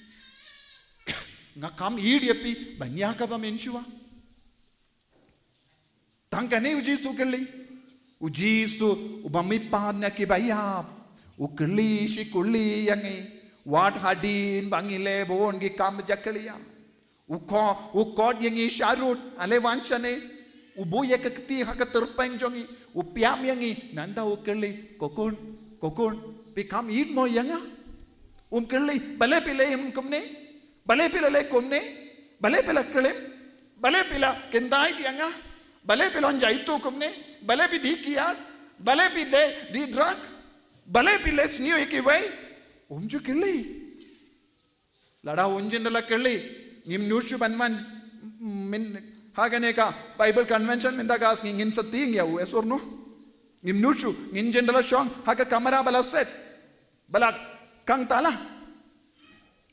Nga kham ïeit ïa phi ban ïa kaba mynshuwa. Tang kane u Jisu u kylli. U Jisu uba mihpat na kiba ïap, u kylli shi kylli ïa ngi. Wat hadien ba ngi leh bun ki kam jakhlia, u khot, u khot ïa ngi sharud, ale wan shane. U buh ïa ka kti ha ka tyrpeng jong ngi, u pynïap ïa ngi. Nangta u kylli, ko khun, ko khun, phi kham ïeit mo ïa nga? Um kylli, balei phi leh im kumne? Balei phi la leh kumne? Balei phi la klim? Balei phi la khyndait ïa nga? Balei phi la ong jaituh kumne? Balei phi dih kiad? Balei phi dih, dih drug? Balei phi leh sniew ïa kiwei? Um ju kylli. Lada un jin da la kylli, ngim nud shuh ban wan, mm, myn, ha kane ka Bible convention mynta ka sngi, ngin sa tieng ïa u, yes or no? Ngim nud shuh, ngin jin da la shong ha ka kamra ba la set, ba la khang tala.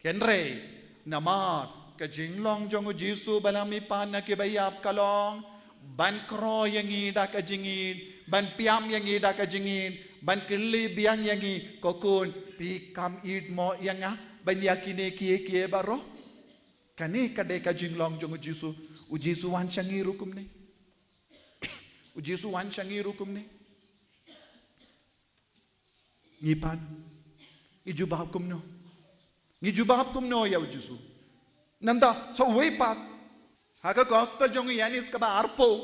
Hynrei namar ka jinglong jong u Jisu ba la mihpat na kiba ïap ka long ban khroi ïa ngi da ka jingïeit, ban pynïap ïa ngi da ka jingïeit, ban kylli biang ïa ngi, ko khun, phi kham ïeit mo ïa nga ban ïa kine kiei kiei baroh? Kane ka dei ka jinglong jong u Jisu. U Jisu wan sha ngi ruh kumne. U Jisu wan sha ngi ruh kumne. Ngi pan. Ngi jubab kumno. Ngi jubab kumno ïa u Jisu. Nangta sa uwei pat. Ha ka gospel jong u Ïoannis kaba arphew.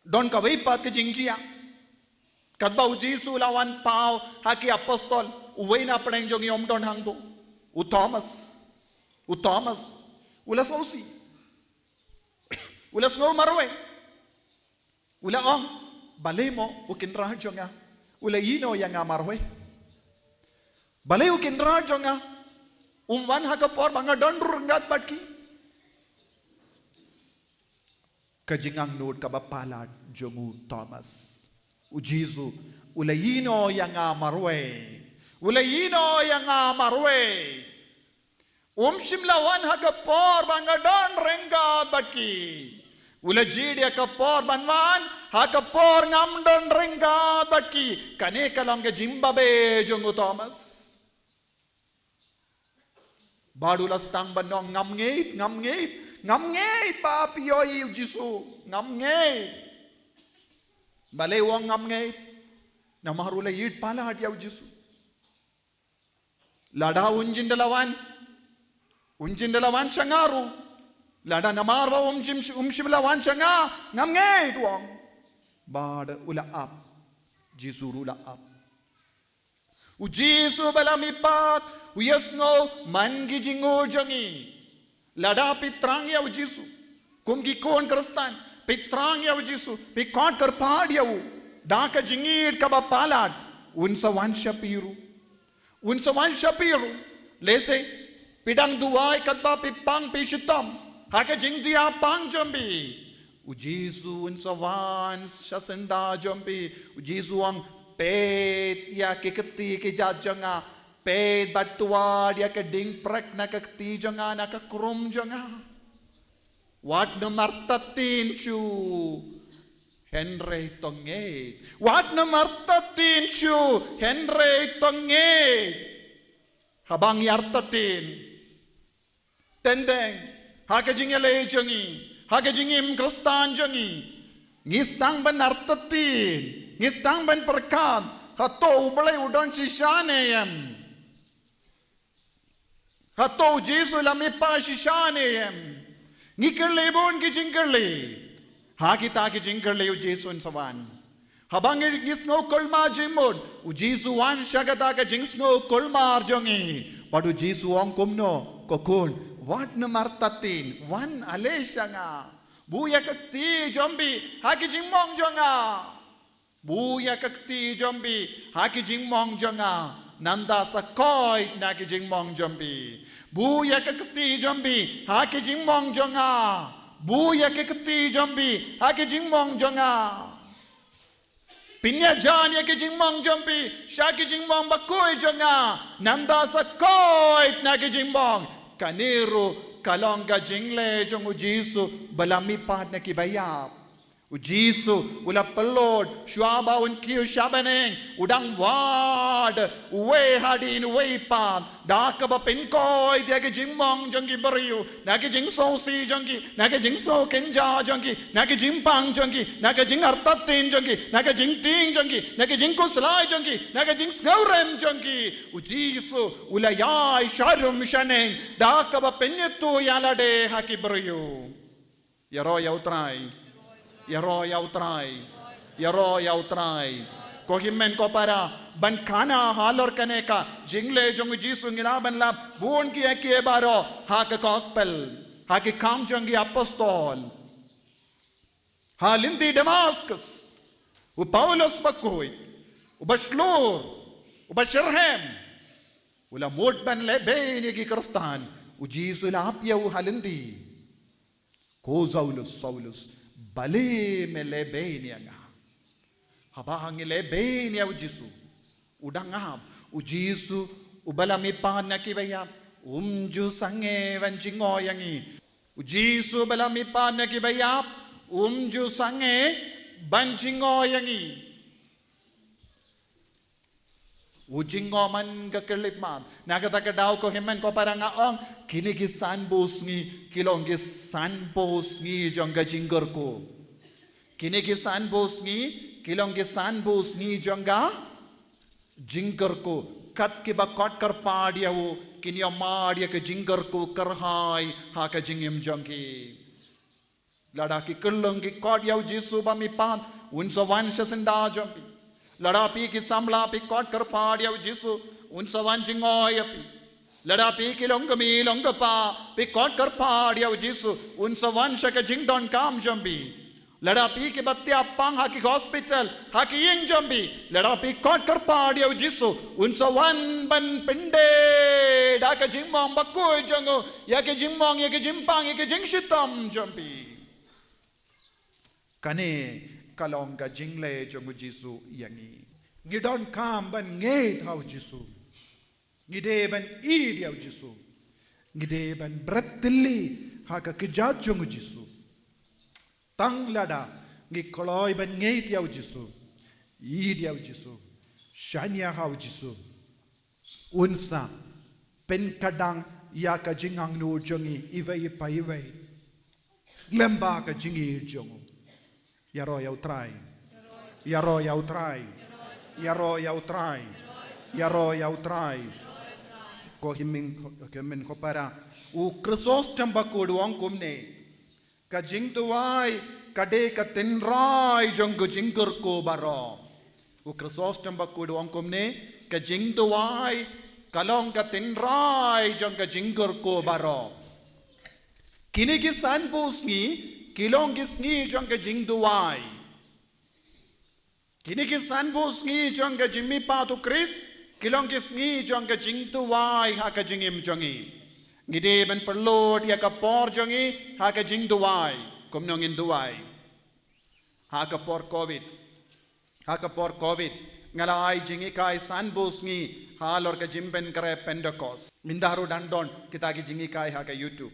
Don kawei pat ka jingjia. Katba u Jisu u la wan paw ha ki apostol, uwei na pdeng jong ngi um don hangto. U Thomas. U Thomas. U la sngewsih. U la sngew marwei. U la ong, balei mo u kynrad jong nga u la ïehnoh ïa nga marwei? Balei u kynrad jong nga um wan ha ka por ba nga don ryngkat bad ki? Ka jingangnud kaba palat jong u Thomas. U Jisu u la ïehnoh ïa nga marwei. U la ïehnoh ïa nga marwei. Um shym la wan ha ka por ba nga don ryngkat bad ki. U la jied ïa ka por ban wan ha ka por ngam don ryngkat bad ki. Kane ka long ka jingbabe jong u Thomas. Bad u la sdang ban ong ngam ngeit, ngam ngeit, ngam ngeit ba phi ïohi u Jisu, ngam ngeit. Balei u ong ngam ngeit? Namar u la ïeit palat ïa u Jisu. Lada un jin da la wan. Un jin da la wan sha nga ruh. Lada namar ba um shym, um shym la wan sha nga, ngam ngeit u ong. Bad u la ap. Jisu ruh u la ap. U Jisu ba la mihpat, u ïasngew man ki jingngeit jong ngi. Lada phi thrang ïa u Jisu kum ki khun Khristan, phi thrang ïa u Jisu, phi khot kyrpad ïa u da ka jingïeit kaba palat, un sa wan sha phi ruh. Un sa wan sha phi ruh. Lehse phi dang duwai katba phi pang phi shitom ha ka jingduwai pang jong phi. U Jisu un sa wan sha syndah jong phi. U Jisu u ong, peit ïa ki kti ki jait jong nga. Peit bad wad ïa ka diengphyrnai na ka kti jong nga, na ka khrum jong nga. Wat nym artatien shuh, hynrei to ngeit. Wat nym artatien shuh, hynrei to ngeit. Haba ngi artatien teng teng ha ka jingïaleh jong ngi, ha ka jingim Khristan jong ngi, ngi sdang ban artatien, ngi sdang ban pyrkhat, hato U Blei u don shisha ne em? Hato u Jisu u la mihpat shisha ne em? Ngi kylli bun ki jingkylli. Ha kita ki jingkylli u Jisu un sa wan. Haba ngi, ngi sngew kulmar jingmut, u Jisu u wan sha kata ka jingsngew kulmar jong ngi. Bad u Jisu u ong kumno, ko khun, wat nym artatien, wan ale sha nga. Buh ïa ka kti jong phi ha ki jingmong jong nga. Buh ïa ka kti jong phi ha ki jingmong jong nga, nangta sa koit na ki jingmong jong phi. Buh ïa ka kti jong phi ha ki jingmong jong nga. Buh ïa ka kti jong phi ha ki jingmong jong nga. Pynïajan ïa ki jingmong jong phi sha ki jingmong bakhuid jong nga, nangta sa koit na ki jingmong. Kane ruh ka long ka jingleh jong u Jisu ba la mihpat na ki baïap. U Jisu u la pynlut shuwa ba un kiew sha bneng, u dang wad uwei hadien uwei pat, da kaba pynkoit ïa ki jingmong jong ki briew, na ki jingsngewsih jong ki, na ki jingsngewkynja jong ki, na ki jingpang jong ki, na ki jingartatien jong ki, na ki jingtieng jong ki, na ki jingkhuslai jong ki, na ki jingsngewrem jong ki. U Jisu u la ïaid sharum shaneng da kaba pynïathuh ïa lade ha ki briew. Ïaroh ïa U Trai. Ïaroh ïa U Trai. Ïaroh ïa U Trai. Ko hynmen ko para, ban khana halor kane ka jingleh jong u Jisu ngi lah ban lap bun kiei kiei baroh ha ka gospel, ha ki kam jong ki apostol. Ha lynti Damascus, u Paulus bakhuid, uba shlur, uba shitrhem, u la mut ban lehbeiñ ïa ki Khristan, u Jisu u la ap ïa u ha lynti. Ko Saulus, Saulus, balei me lehbeiñ ïa nga? Haba ngi lehbeiñ ïa u Jisu, u dang ap. U Jisu uba la mihpat na ki baïap, um ju sangeh ban jngoh ïa ngi. U Jisu uba la mihpat na ki baïap, um ju sangeh ban jngoh ïa ngi. U jingong man ka khyllipmat. Na kata ka daw ko hynmen ko para nga ong, kine ki sanphew sngi ki long ki sanphew sngi jong ka jingkyrkhu. Kine ki sanphew sngi ki long ki sanphew sngi jong ka jingkyrkhu. Kat kiba kot kyrpad ïa u, kin ïohmad ïa ka jingkyrkhu kyrhai ha ka jingim jong ki. Lada ki khyllung ki kot ïa u Jisu ba mihpat, un sa wan sha syndah jong phi. Lada phi ki samla phi kot kyrpad ïa u Jisu, un sa wan jngoh ïa phi. Lada phi ki long kmie long kpa phi kot kyrpad ïa u Jisu, un sa wan sha ka jingdonkam jong phi. Lada phi kiba thiah pang ha ki hospital, ha ki ïing jong phi, lada phi kot kyrpad ïa u Jisu, un sa wan ban pyndep da ka jingmong bakhuid jong u ïa ka jingmong, ïa ka jingpang, ïa ka jingshitom jong phi. Kane ka long ka jingleh jong u Jisu ïa ngi. Ngi donkam ban ngeit ha u Jisu. Ngi dei ban ïeit ïa u Jisu. Ngi dei ban bret thylli ha ka kjat jong u Jisu. Tang lada ngi kloi ban ngeit ïa u Jisu, ïeit ïa u Jisu, shaniah ha u Jisu, un sa pynkdang ïa ka jingangnud jong ngi iwei pa iwei lem bad ka jingïeit jong u. Ïaroh ïa u Trai. Ïaroh ïa u Trai. Ïaroh ïa u Trai. Ïaroh ïa u Trai. Ko hynmen ko, ko hynmen ko para. U Chrysostom bakhuid u ong kumne. Ka jingduwai ka dei ka tynrai jong ka jingkyrkhu baroh. U Chrysostom bakhuid u ong kumne, ka jingduwai ka long ka tynrai jong ka jingkyrkhu baroh. Kine ki sanphew sngi ki long ki sngi jong ka jingduwai. Kine ki sanphew sngi jong ka jingmihpat u Khrist ki long ki sngi jong ka jingduwai ha ka jingim jong ngi. Ngi dei ban pynlut ïa ka por jong ngi ha ka jingduwai. Kumno ngin duwai? Ha ka por Covid. Ha ka por Covid nga la ai jinghikai sanphew sngi halor ka jingpynkhreh Pentecost. Mynta ruh dang don kita ki jinghikai ha ka YouTube.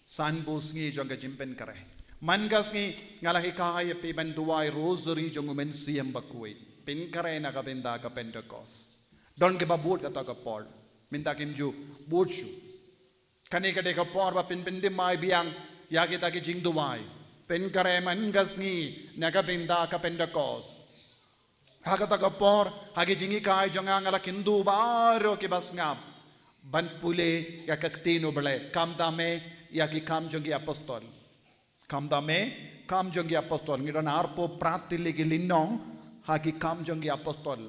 Sanphew sngi jong ka jingpynkhreh. Man ka sngi nga la hikai ïa phi ban duwai rosary jong u Mynsiem Bakhuid. Pynkhreh na ka bynta ka Pentecost. Don kiba bud kata ka por. Mynta kim ju bud shuh. Kane ka dei ka por ba phin pynthymmai biang ïa kita ki jingduwai. Pynkhreh man ka sngi na ka bynta ka Pentecost. Ha kata ka por, ha ki jinghikai jong nga nga la kyntu baroh kiba sngap ban pule ïa ka ktien U Blei. Khamtam eh ïa ki Kam jong ki Apostol. Khamtam eh Kam jong ki Apostol. Ngi don arphew phra tylli ki lynnong ha ki Kam jong ki Apostol.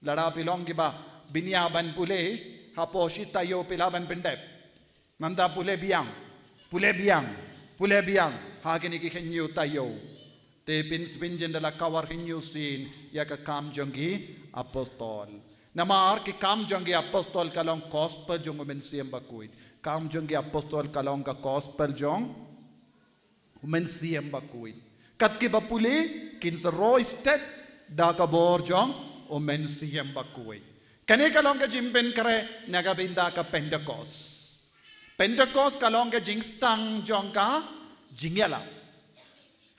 Lada phi long kiba bniah ban pule, hapoh shi taïew phi lah ban pyndep. Nangta pule biang, pule biang, pule biang ha kine ki hynñiew taïew. Te phin, phin jin da la cover hynñiew sien ïa ka Kam jong ki Apostol. Namar ki Kam jong ki Apostol ka long gospel jong u Mynsiem Bakhuid. Kam jong ki Apostol ka long ka gospel jong u Mynsiem Bakhuid. Kat kiba pule kin sa roi stet da ka bor jong u Mynsiem Bakhuid. Kane ka long ka jingpynkhreh na ka bynta ka Pentecost. Pentecost ka long ka jingsdang jong ka jingïalap.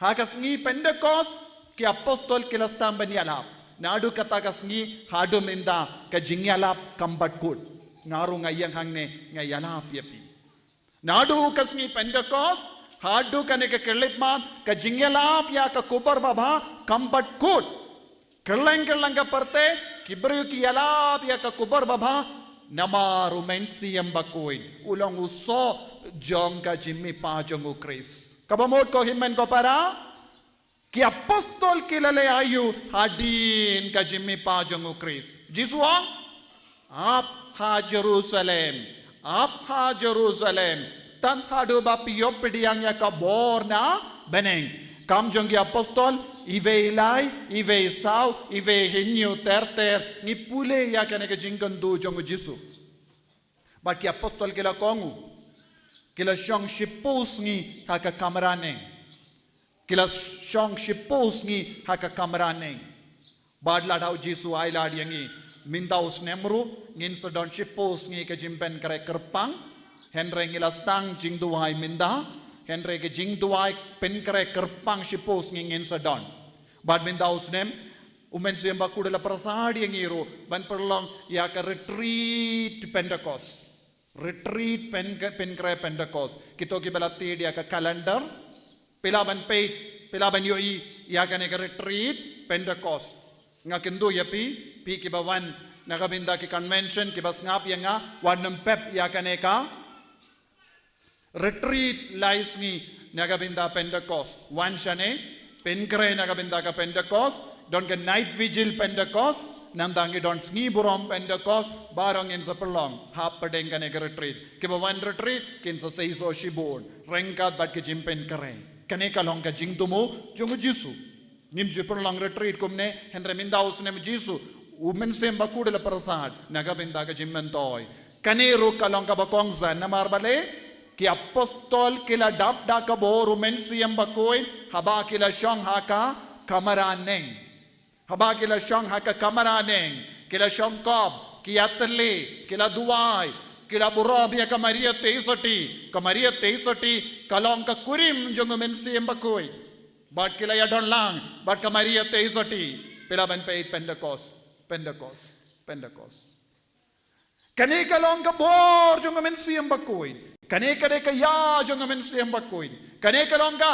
Ha ka sngi Pentecost ki Apostol ki la sdang ban ïalap. Naduh kata ka sngi haduh mynta ka jingïalap kam pat kut. Nga ruh nga ïeng hangne nga ïalap ïa phi. Naduh ka sngi Pentecost haduh kane ka khyllipmat ka jingïalap ïa ka Khubor Babha kam pat kut. Kylleng kylleng ka pyrthei ki briew ki ïalap ïa ka Khubor Babha namar u Mynsiem Bakhuid u long u soh jong ka jingmihpat jong u Khrist. Kaba mut ko hynmen ko para, ki Apostol ki la leh aïu hadien ka jingmihpat jong u Khrist? Jisu ong, ap ha Jerusalem, ap ha Jerusalem, tad haduh ba phi ïoh pdiang ïa ka bor na bneng. Kam jong ki Apostol, iwei lai, iwei saw, iwei hynñiew ter ter, ngi pule ïa kane ka jingkyntu jong u Jisu. Bad ki Apostol ki la kohnguh, ki la shong shiphew sngi ha ka kamra neng. Ki la shong shiphew sngi ha ka kamra neng. Bad lada u Jisu ailad ïa ngi, mynta u snem ruh ngin sa don shiphew sngi ka jingpynkhreh kyrpang. Hynrei ngi la sdang jingduwai mynta. Hynrei ka jingduwai pynkhreh kyrpang shiphew sngi ngin sa don. Bad mynta u snem U Mynsiem Bakhuid u la pyrsad ïa ngi ruh ban pynlong ïa ka retreat Pentecost. Retreat pen, pynkhreh Pentecost. Kito kiba la tied ïa ka calendar. Phi lah ban peit, phi lah ban ïohi ïa kane ka retreat Pentecost. Nga kynduh ïa phi, phi kiba wan na ka bynta ki convention, kiba sngap ïa nga, wat nym pep ïa kane ka retreat lai sngi na ka bynta Pentecost. Wan shane, pynkhreh na ka bynta ka Pentecost, don ka night vigil Pentecost, nangta ngi don sngi burom Pentecost, baroh ngin sa pynlong hapdeng kane ka retreat. Kiba wan retreat kin sa seisoh shibun ryngkat bad ka jingpynkhreh. Kane ka long ka jingthmu jong u Jisu. Ngim ju pynlong retreat kumne, hynrei mynta u snem u Jisu, u Mynsiem Bakhuid u la pyrsad na ka bynta ka jingmyntoi. Kane ruh ka long kaba kongsan, namar balei? Ki apostol ki la dap da ka bor u Mynsiem Bakhuid haba ki la shong ha ka kamra neng. Haba ki la shong ha ka kamra neng, ki la shongkop, ki ïatylli, ki la duwai, ki la burom ïa ka Maria Theisotti. Ka Maria Theisotti ka long ka kurim jong u Mynsiem Bakhuid. Bad ki la ïadon lang bad ka Maria Theisotti. Phi lah ban peit, Pentecost, Pentecost, Pentecost. Kane ka long ka bor jong u Mynsiem Bakhuid. Kane ka dei ka ïa jong u Mynsiem Bakhuid. Kane ka long ka,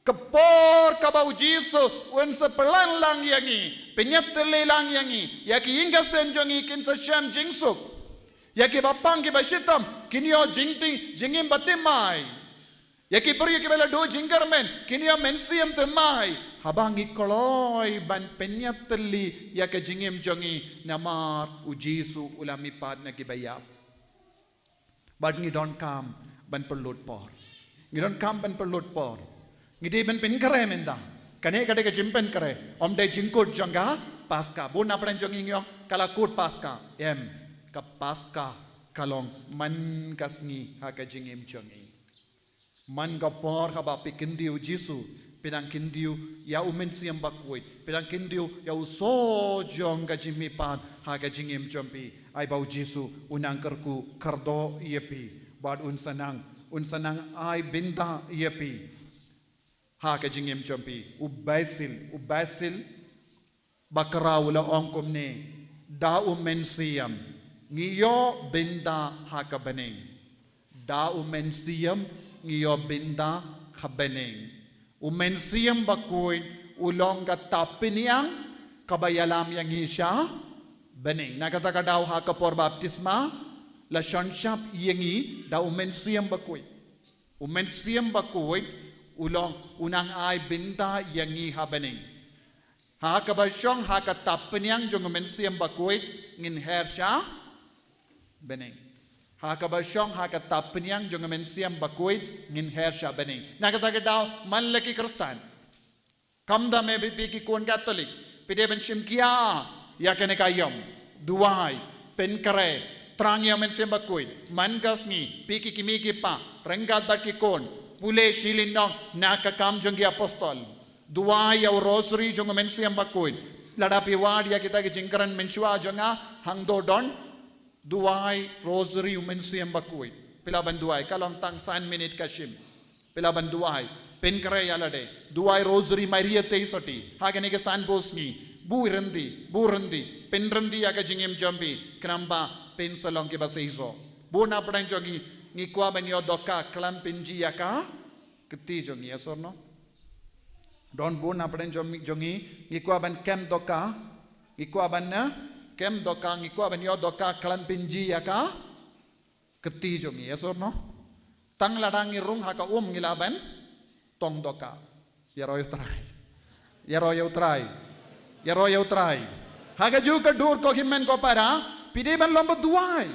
ka por kaba u Jisu un sa pynlong lang ïa ngi, pynïatylli lang ïa ngi, ïa ki ïing ki sem jong ngi kin sa shem jingsuk. Ïa kiba pang kiba shitom kin ïoh jingtieng, jingim bathymmai. Ïa ki briew kiba la duh jingkyrmen kin ïoh mynsiem thymmai. Haba ngi kloi ban pynïatylli ïa ka jingim jong ngi, namar u Jisu u la mihpat na kiba ïap. Bad ngi donkam ban pynlut por. Ngi donkam ban pynlut por. Ngi dei ban pynkhreh mynta. Kane ka dei ka jingpynkhreh, ym dei jingkut jong ka Paska. Bun na pdeng jong ngi ngi ong ka la kut Paska. Em, ka Paska ka long man ka sngi ha ka jingim jong ngi. Man ka por haba phi kyntiew Jisu, phi dang kyntiew ïa u Mynsiem Bakhuid, phi dang kyntiew ïa u sawjong ka jingmihpat ha ka jingim jong phi. Ai ba u Jisu un nang kyrkhu kyrdoh ïa phi, bad un sa nang, un sa nang ai bynta ïa phi ha ka jingim jong phi. U Basil, u Basil Bakra u la ong kumne, da u Mynsiem ngi ïoh bynta ha ka bneng. Da u Mynsiem ngi ïoh bynta ha bneng. U Mynsiem Bakhuid u long ka tapyniang kaba ïalam ïa ngi sha bneng. Na kata ka daw ha ka por baptisma la shon shap ïa ngi da u Mynsiem Bakhuid. U Mynsiem Bakhuid u long u nang ai bynta ïa ngi ha bneng. Ha kaba shong ha ka tapyniang jong u Mynsiem Bakhuid ngin her sha bneng. Ha kaba shong ha ka tapyniang jong u Mynsiem Bakhuid ngin her sha bneng. Na kata ka daw man la ki Khristan, khamtam eh phi ki khun Katholik, phi dei ban shim khia ïa kane ka ïom, duwai, pynkhreh, thrang ïa u Mynsiem Bakhuid man ka sngi. Phi ki kmie ki kpa ryngkat bad ki khun, pule shi lynnong na ka Kam jong ki Apostol. Duwai ïa u Rosary jong u Mynsiem Bakhuid. Lada phi wad ïa kita ki jingkren mynshuwa jong nga, hangto don duwai Rosary u Mynsiem Bakhuid. Phi lah ban duwai, ka long tang san minit ka shim. Phi lah ban duwai, pynkhreh ïa lade. Duwai Rosary Maria Theisotti ha kine ki san bnai sngi. Buh ryndi, buh ryndi, pynryndi ïa ka jingim jong phi, khnang ba phin sa long kiba seisoh. Bun na pdeng jong ngi ngi kwah ban ïoh dohkha khlem pynjia ïa ka kti jong ngi, yes or no? Don bun na pdeng jong ngi ngi kwah ban kem dohkha, ngi kwah ban, eh, kem dohkha, ngi kwah ban ïoh dohkha khlem pynjia ïa ka kti jong ngi, yes or no? Tang lada ngi rung ha ka um ngi lah ban tong dohkha. Ïaroh ïa u Trai. Ïaroh ïa u Trai. Ïaroh ïa u Trai. Ha kajuh ka dur ko hynmen ko para, phi dei ban long ba duwai.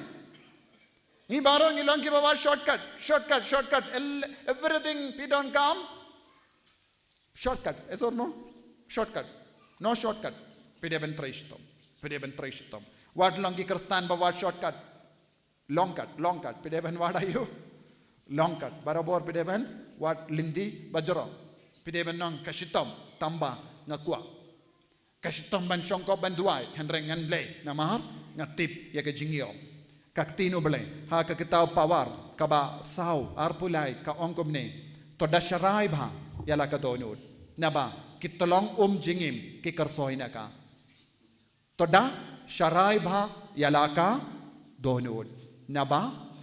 Ngi baroh ngi long kiba wad shortcut, shortcut, shortcut. El-, everything phi donkam shortcut, yes or no? Shortcut. No shortcut. Phi dei ban trei shitom. Phi dei ban trei shitom. Wat long ki Khristan ba wad shortcut. Long cut, long cut. Phi dei ban wad aïu? Long cut. Barabor phi dei ban wad lynti bajrong. Phi dei ban ong ka shitom tangba nga kwah. Ka shitom ban shongkop ban duwai, hynrei ngan blei namar nga tip ïa ka jingïoh. Ka ktien U Blei ha ka kitab Pawar kaba saw arphew lai ka ong kumne: To da sharai bha ïa la ka dohnud, naba Ki tyllong um jingim ki kyrsoi na ka. To da sharai bha ïa la ka dohnud. Naba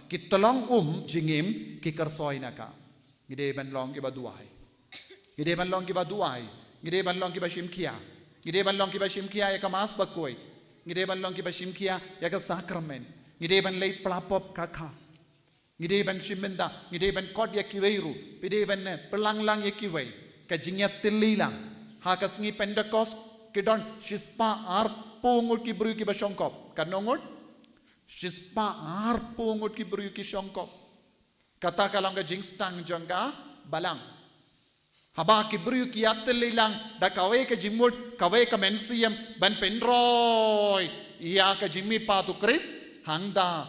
ki tyllong um jingim ki kyrsoi na ka. Ngi dei ban long kiba duwai. Ngi dei ban long kiba duwai. Ngi dei ban long kiba shim khia. Ngi dei ban long kiba shim khia ïa ka Mass Bakhuid. Ngi dei ban long kiba shim khia ïa ka sakramen. Ngi dei ban leit pla pop ka kha. Ngi dei ban shim bynta, ngi dei ban khot ïa kiwei ruh, phi dei ban, eh, pynlang lang ïa kiwei. Ka jingïatylli lang. Ha ka sngi Pentekost, ki don shispah arphew ngut ki briew kiba shongkop. Katno ngut? Shispah arphew ngut ki briew ki shongkop. Kata ka long ka jingsdang jong ka balang. Haba ki briew ki ïatylli lang da kawei ka jingmut, kawei ka mynsiem, ban pynroi ïa ka jingmihpat u Khrist, hangta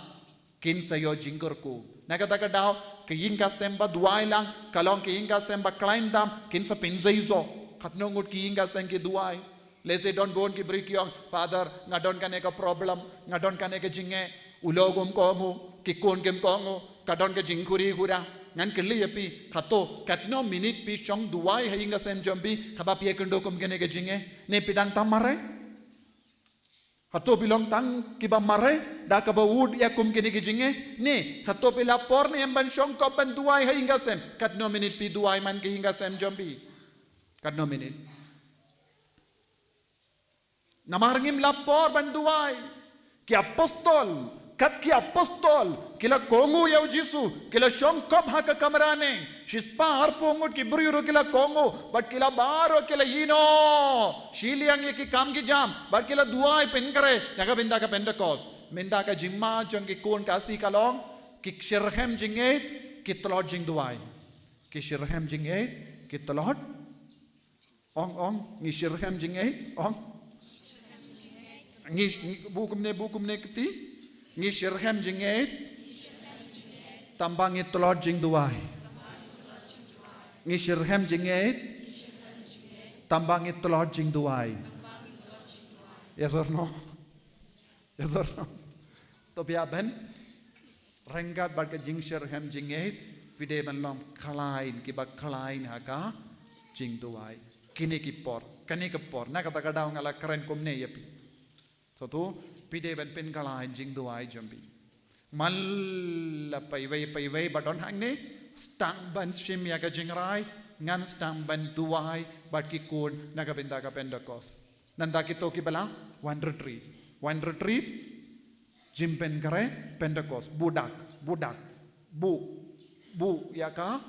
kin sa ïoh jingkyrkhu. Na kata ka daw, ka ïing ka sem ba duwai lang, ka long ka ïing ka sem ba khlaiñ tam, kin sa pynjah ïoh. Katno ngut ki ïing ka sem ki duwai. Lehse don bun ki briew ki ong, Father, nga don kane ka problem, nga don kane ka jingeh, u lok um kohnguh, ki khun kim kohnguh, ka don ka jingkhuri khura. Ngan kylli ïa phi, hato katno minit phi shong duwai ha ïing ka sem jong phi, haba phi ïakynduh kum kane ka jingeh? Ne phi dang tam mareh? Hato phi long tang kiba mareh da kaba ud ïa kum kine ki jingeh? Ne hato phi la por ne em ban shongkop ban duwai ha ïing ka sem? Katno minit phi duwai man ka ïing ka sem jong phi? Katno minit? Namar ngim la por ban duwai. Ki apostol, kat ki apostol, ki la kohnguh ïa u Jisu, ki la shongkop ha ka kamra neng. Shispah arphew ngut ki briew ruh ki la kohnguh, bad ki la baroh ki la ïehnoh shiliang ïa ki kam ki jam, bad ki la duwai pynkhreh na ka bynta ka Pentekost. Mynta ka jingma jong ki khun Khasi ka long, ki shitrhem jingngeit, ki tlot jingduwai. Ki shitrhem jingngeit, ki tlot Ong, ong, ngi shitrhem jingngeit, ong. Ngi, ngi, bun kumne, bun kumne kti. Ngi shitrhem jingngeit. Tangba ngi tlot jingduwai. Ngi shitrhem jingngeit. Tangba ngi tlot jingduwai. Yes or no? Yes or no? To phi ïa ban ryngkat bad ka jingshitrhem jingngeit, phi dei ban long khlaiñ, kiba khlaiñ ha ka jingduwai. Kine ki por, kane ka por, na kata ka daw nga la kren kumne ïa phi. Sngewthuh, phi dei ban pynkhlaiñ jingduwai jong phi. Man la paiwei paiwei ba don hangne, sdang ban shim ïa ka jingrai, ngan sdang ban duwai bad ki khun na ka bynta ka Pentekost. Nangta kito kiba la wan retreat. Wan retreat, jingpynkhreh Pentekost, buh dak, buh dak, buh, buh ïa ka,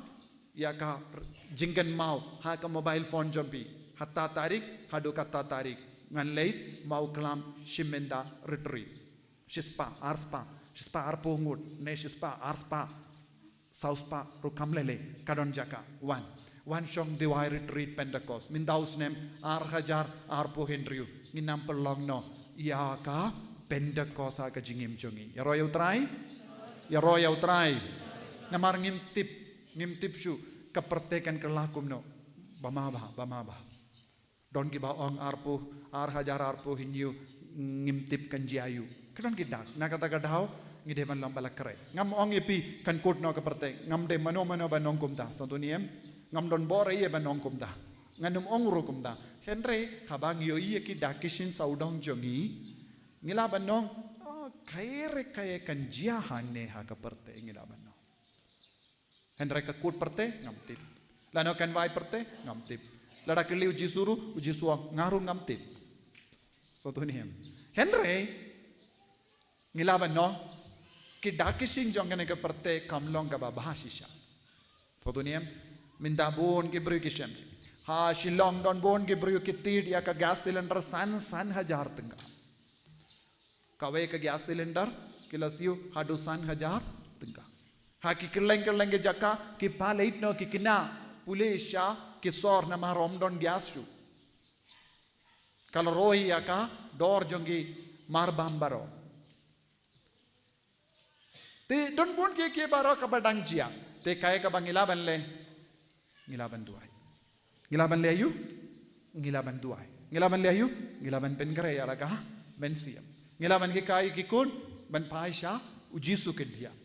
ïa ka jingkynmaw ha ka mobile phone jong phi. Hatta tarik haduh katta tarik, ngan leit Mawkhlam shim bynta retreat. Shispah, arspah, shispah arphew ngut ne shispah, arspah, sawspah ruh kam lei lei, ka don jaka. Wan, wan shong duwai retreat Pentekost mynta u snem ar hajar arphew hynriew. Ngin ym pynlong noh ïa ka Pentekost ha ka jingim jong ngi. Ïaroh ïa U Trai? Ïaroh ïa U Trai. Namar ngim tip, ngim tip shuh ka pyrthei kan kylla kumno. Ba ma bha, ba ma bha. Don kiba ong arphew, ar hajar arphew hynñiew, ngim tip kan jia aïu. Ka don ki dak, na kata ka daw ngi dei ban long ba la khreh. Ngam ong ïa phi kan kut noh ka pyrthei, ngam dei mano mano ban ong kumta, sngewthuh ne em? Ngam don bor ei ban ong kumta. Ngan ym ong ruh kumta. Hynrei haba ngi ïohi ïa ki dak ki shin sawdong jong ngi, ngi lah ban ong, oh, kaei re kaei kan jia hangne ha ka pyrthei, ngi lah ban ong. Hynrei ka kut pyrthei ngam tip. Lano kan wai pyrthei ngam tip. Lada kylli U Jisu ruh, U Jisu ong nga ruh ngam tip. Sngewthuh ne em? Hynrei ngi lah ban ong, ki dak ki shin jong kane ka pyrthei kam long kaba bha shisha. Sngewthuh ne em? Mynta bun ki briew ki shem jingeh. Ha Shillong don bun ki briew ki tied ïa ka gas cylinder san, san hajar tyngka. Kawei ka gas cylinder ki la siew haduh san hajar tyngka. Ha ki kylleng kylleng ki jaka ki pynleit noh ki khynnah pule sha ki sor namar ym don gas shuh. Ka la roi ïa ka dor jong ki marbam baroh. Te don bun kiei kiei baroh kaba dang jia. Te kaei kaba ngi lah ban leh? Ngi lah ban duwai. Ngi lah ban leh aïu? Ngi lah ban duwai. Ngi lah ban leh aïu? Ngi lah ban pynkhreh ïa la ka mynsiem. Ngi lah ban hikai ki khun ban phai sha U Jisu khyndiat.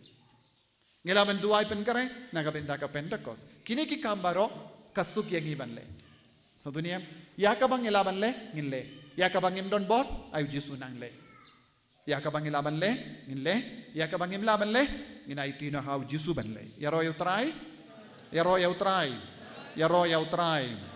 Ngi lah ban duwai pynkhreh na ka bynta ka Pentekost. Kine ki kam baroh ka suk ïa ngi ban leh. Sa dunia, ïa kaba ngi lah ban leh, ngin leh. Ïa kaba ngim don bor, ai u Jisu nang leh. Ïa kaba ngi lah ban leh, ngin leh. Ïa kaba ngim lah ban leh, ngin aiti noh ha u Jisu ban leh. Ïaroh ïa u Trai. Ïaroh ïa u Trai. Ïaroh ïa u Trai.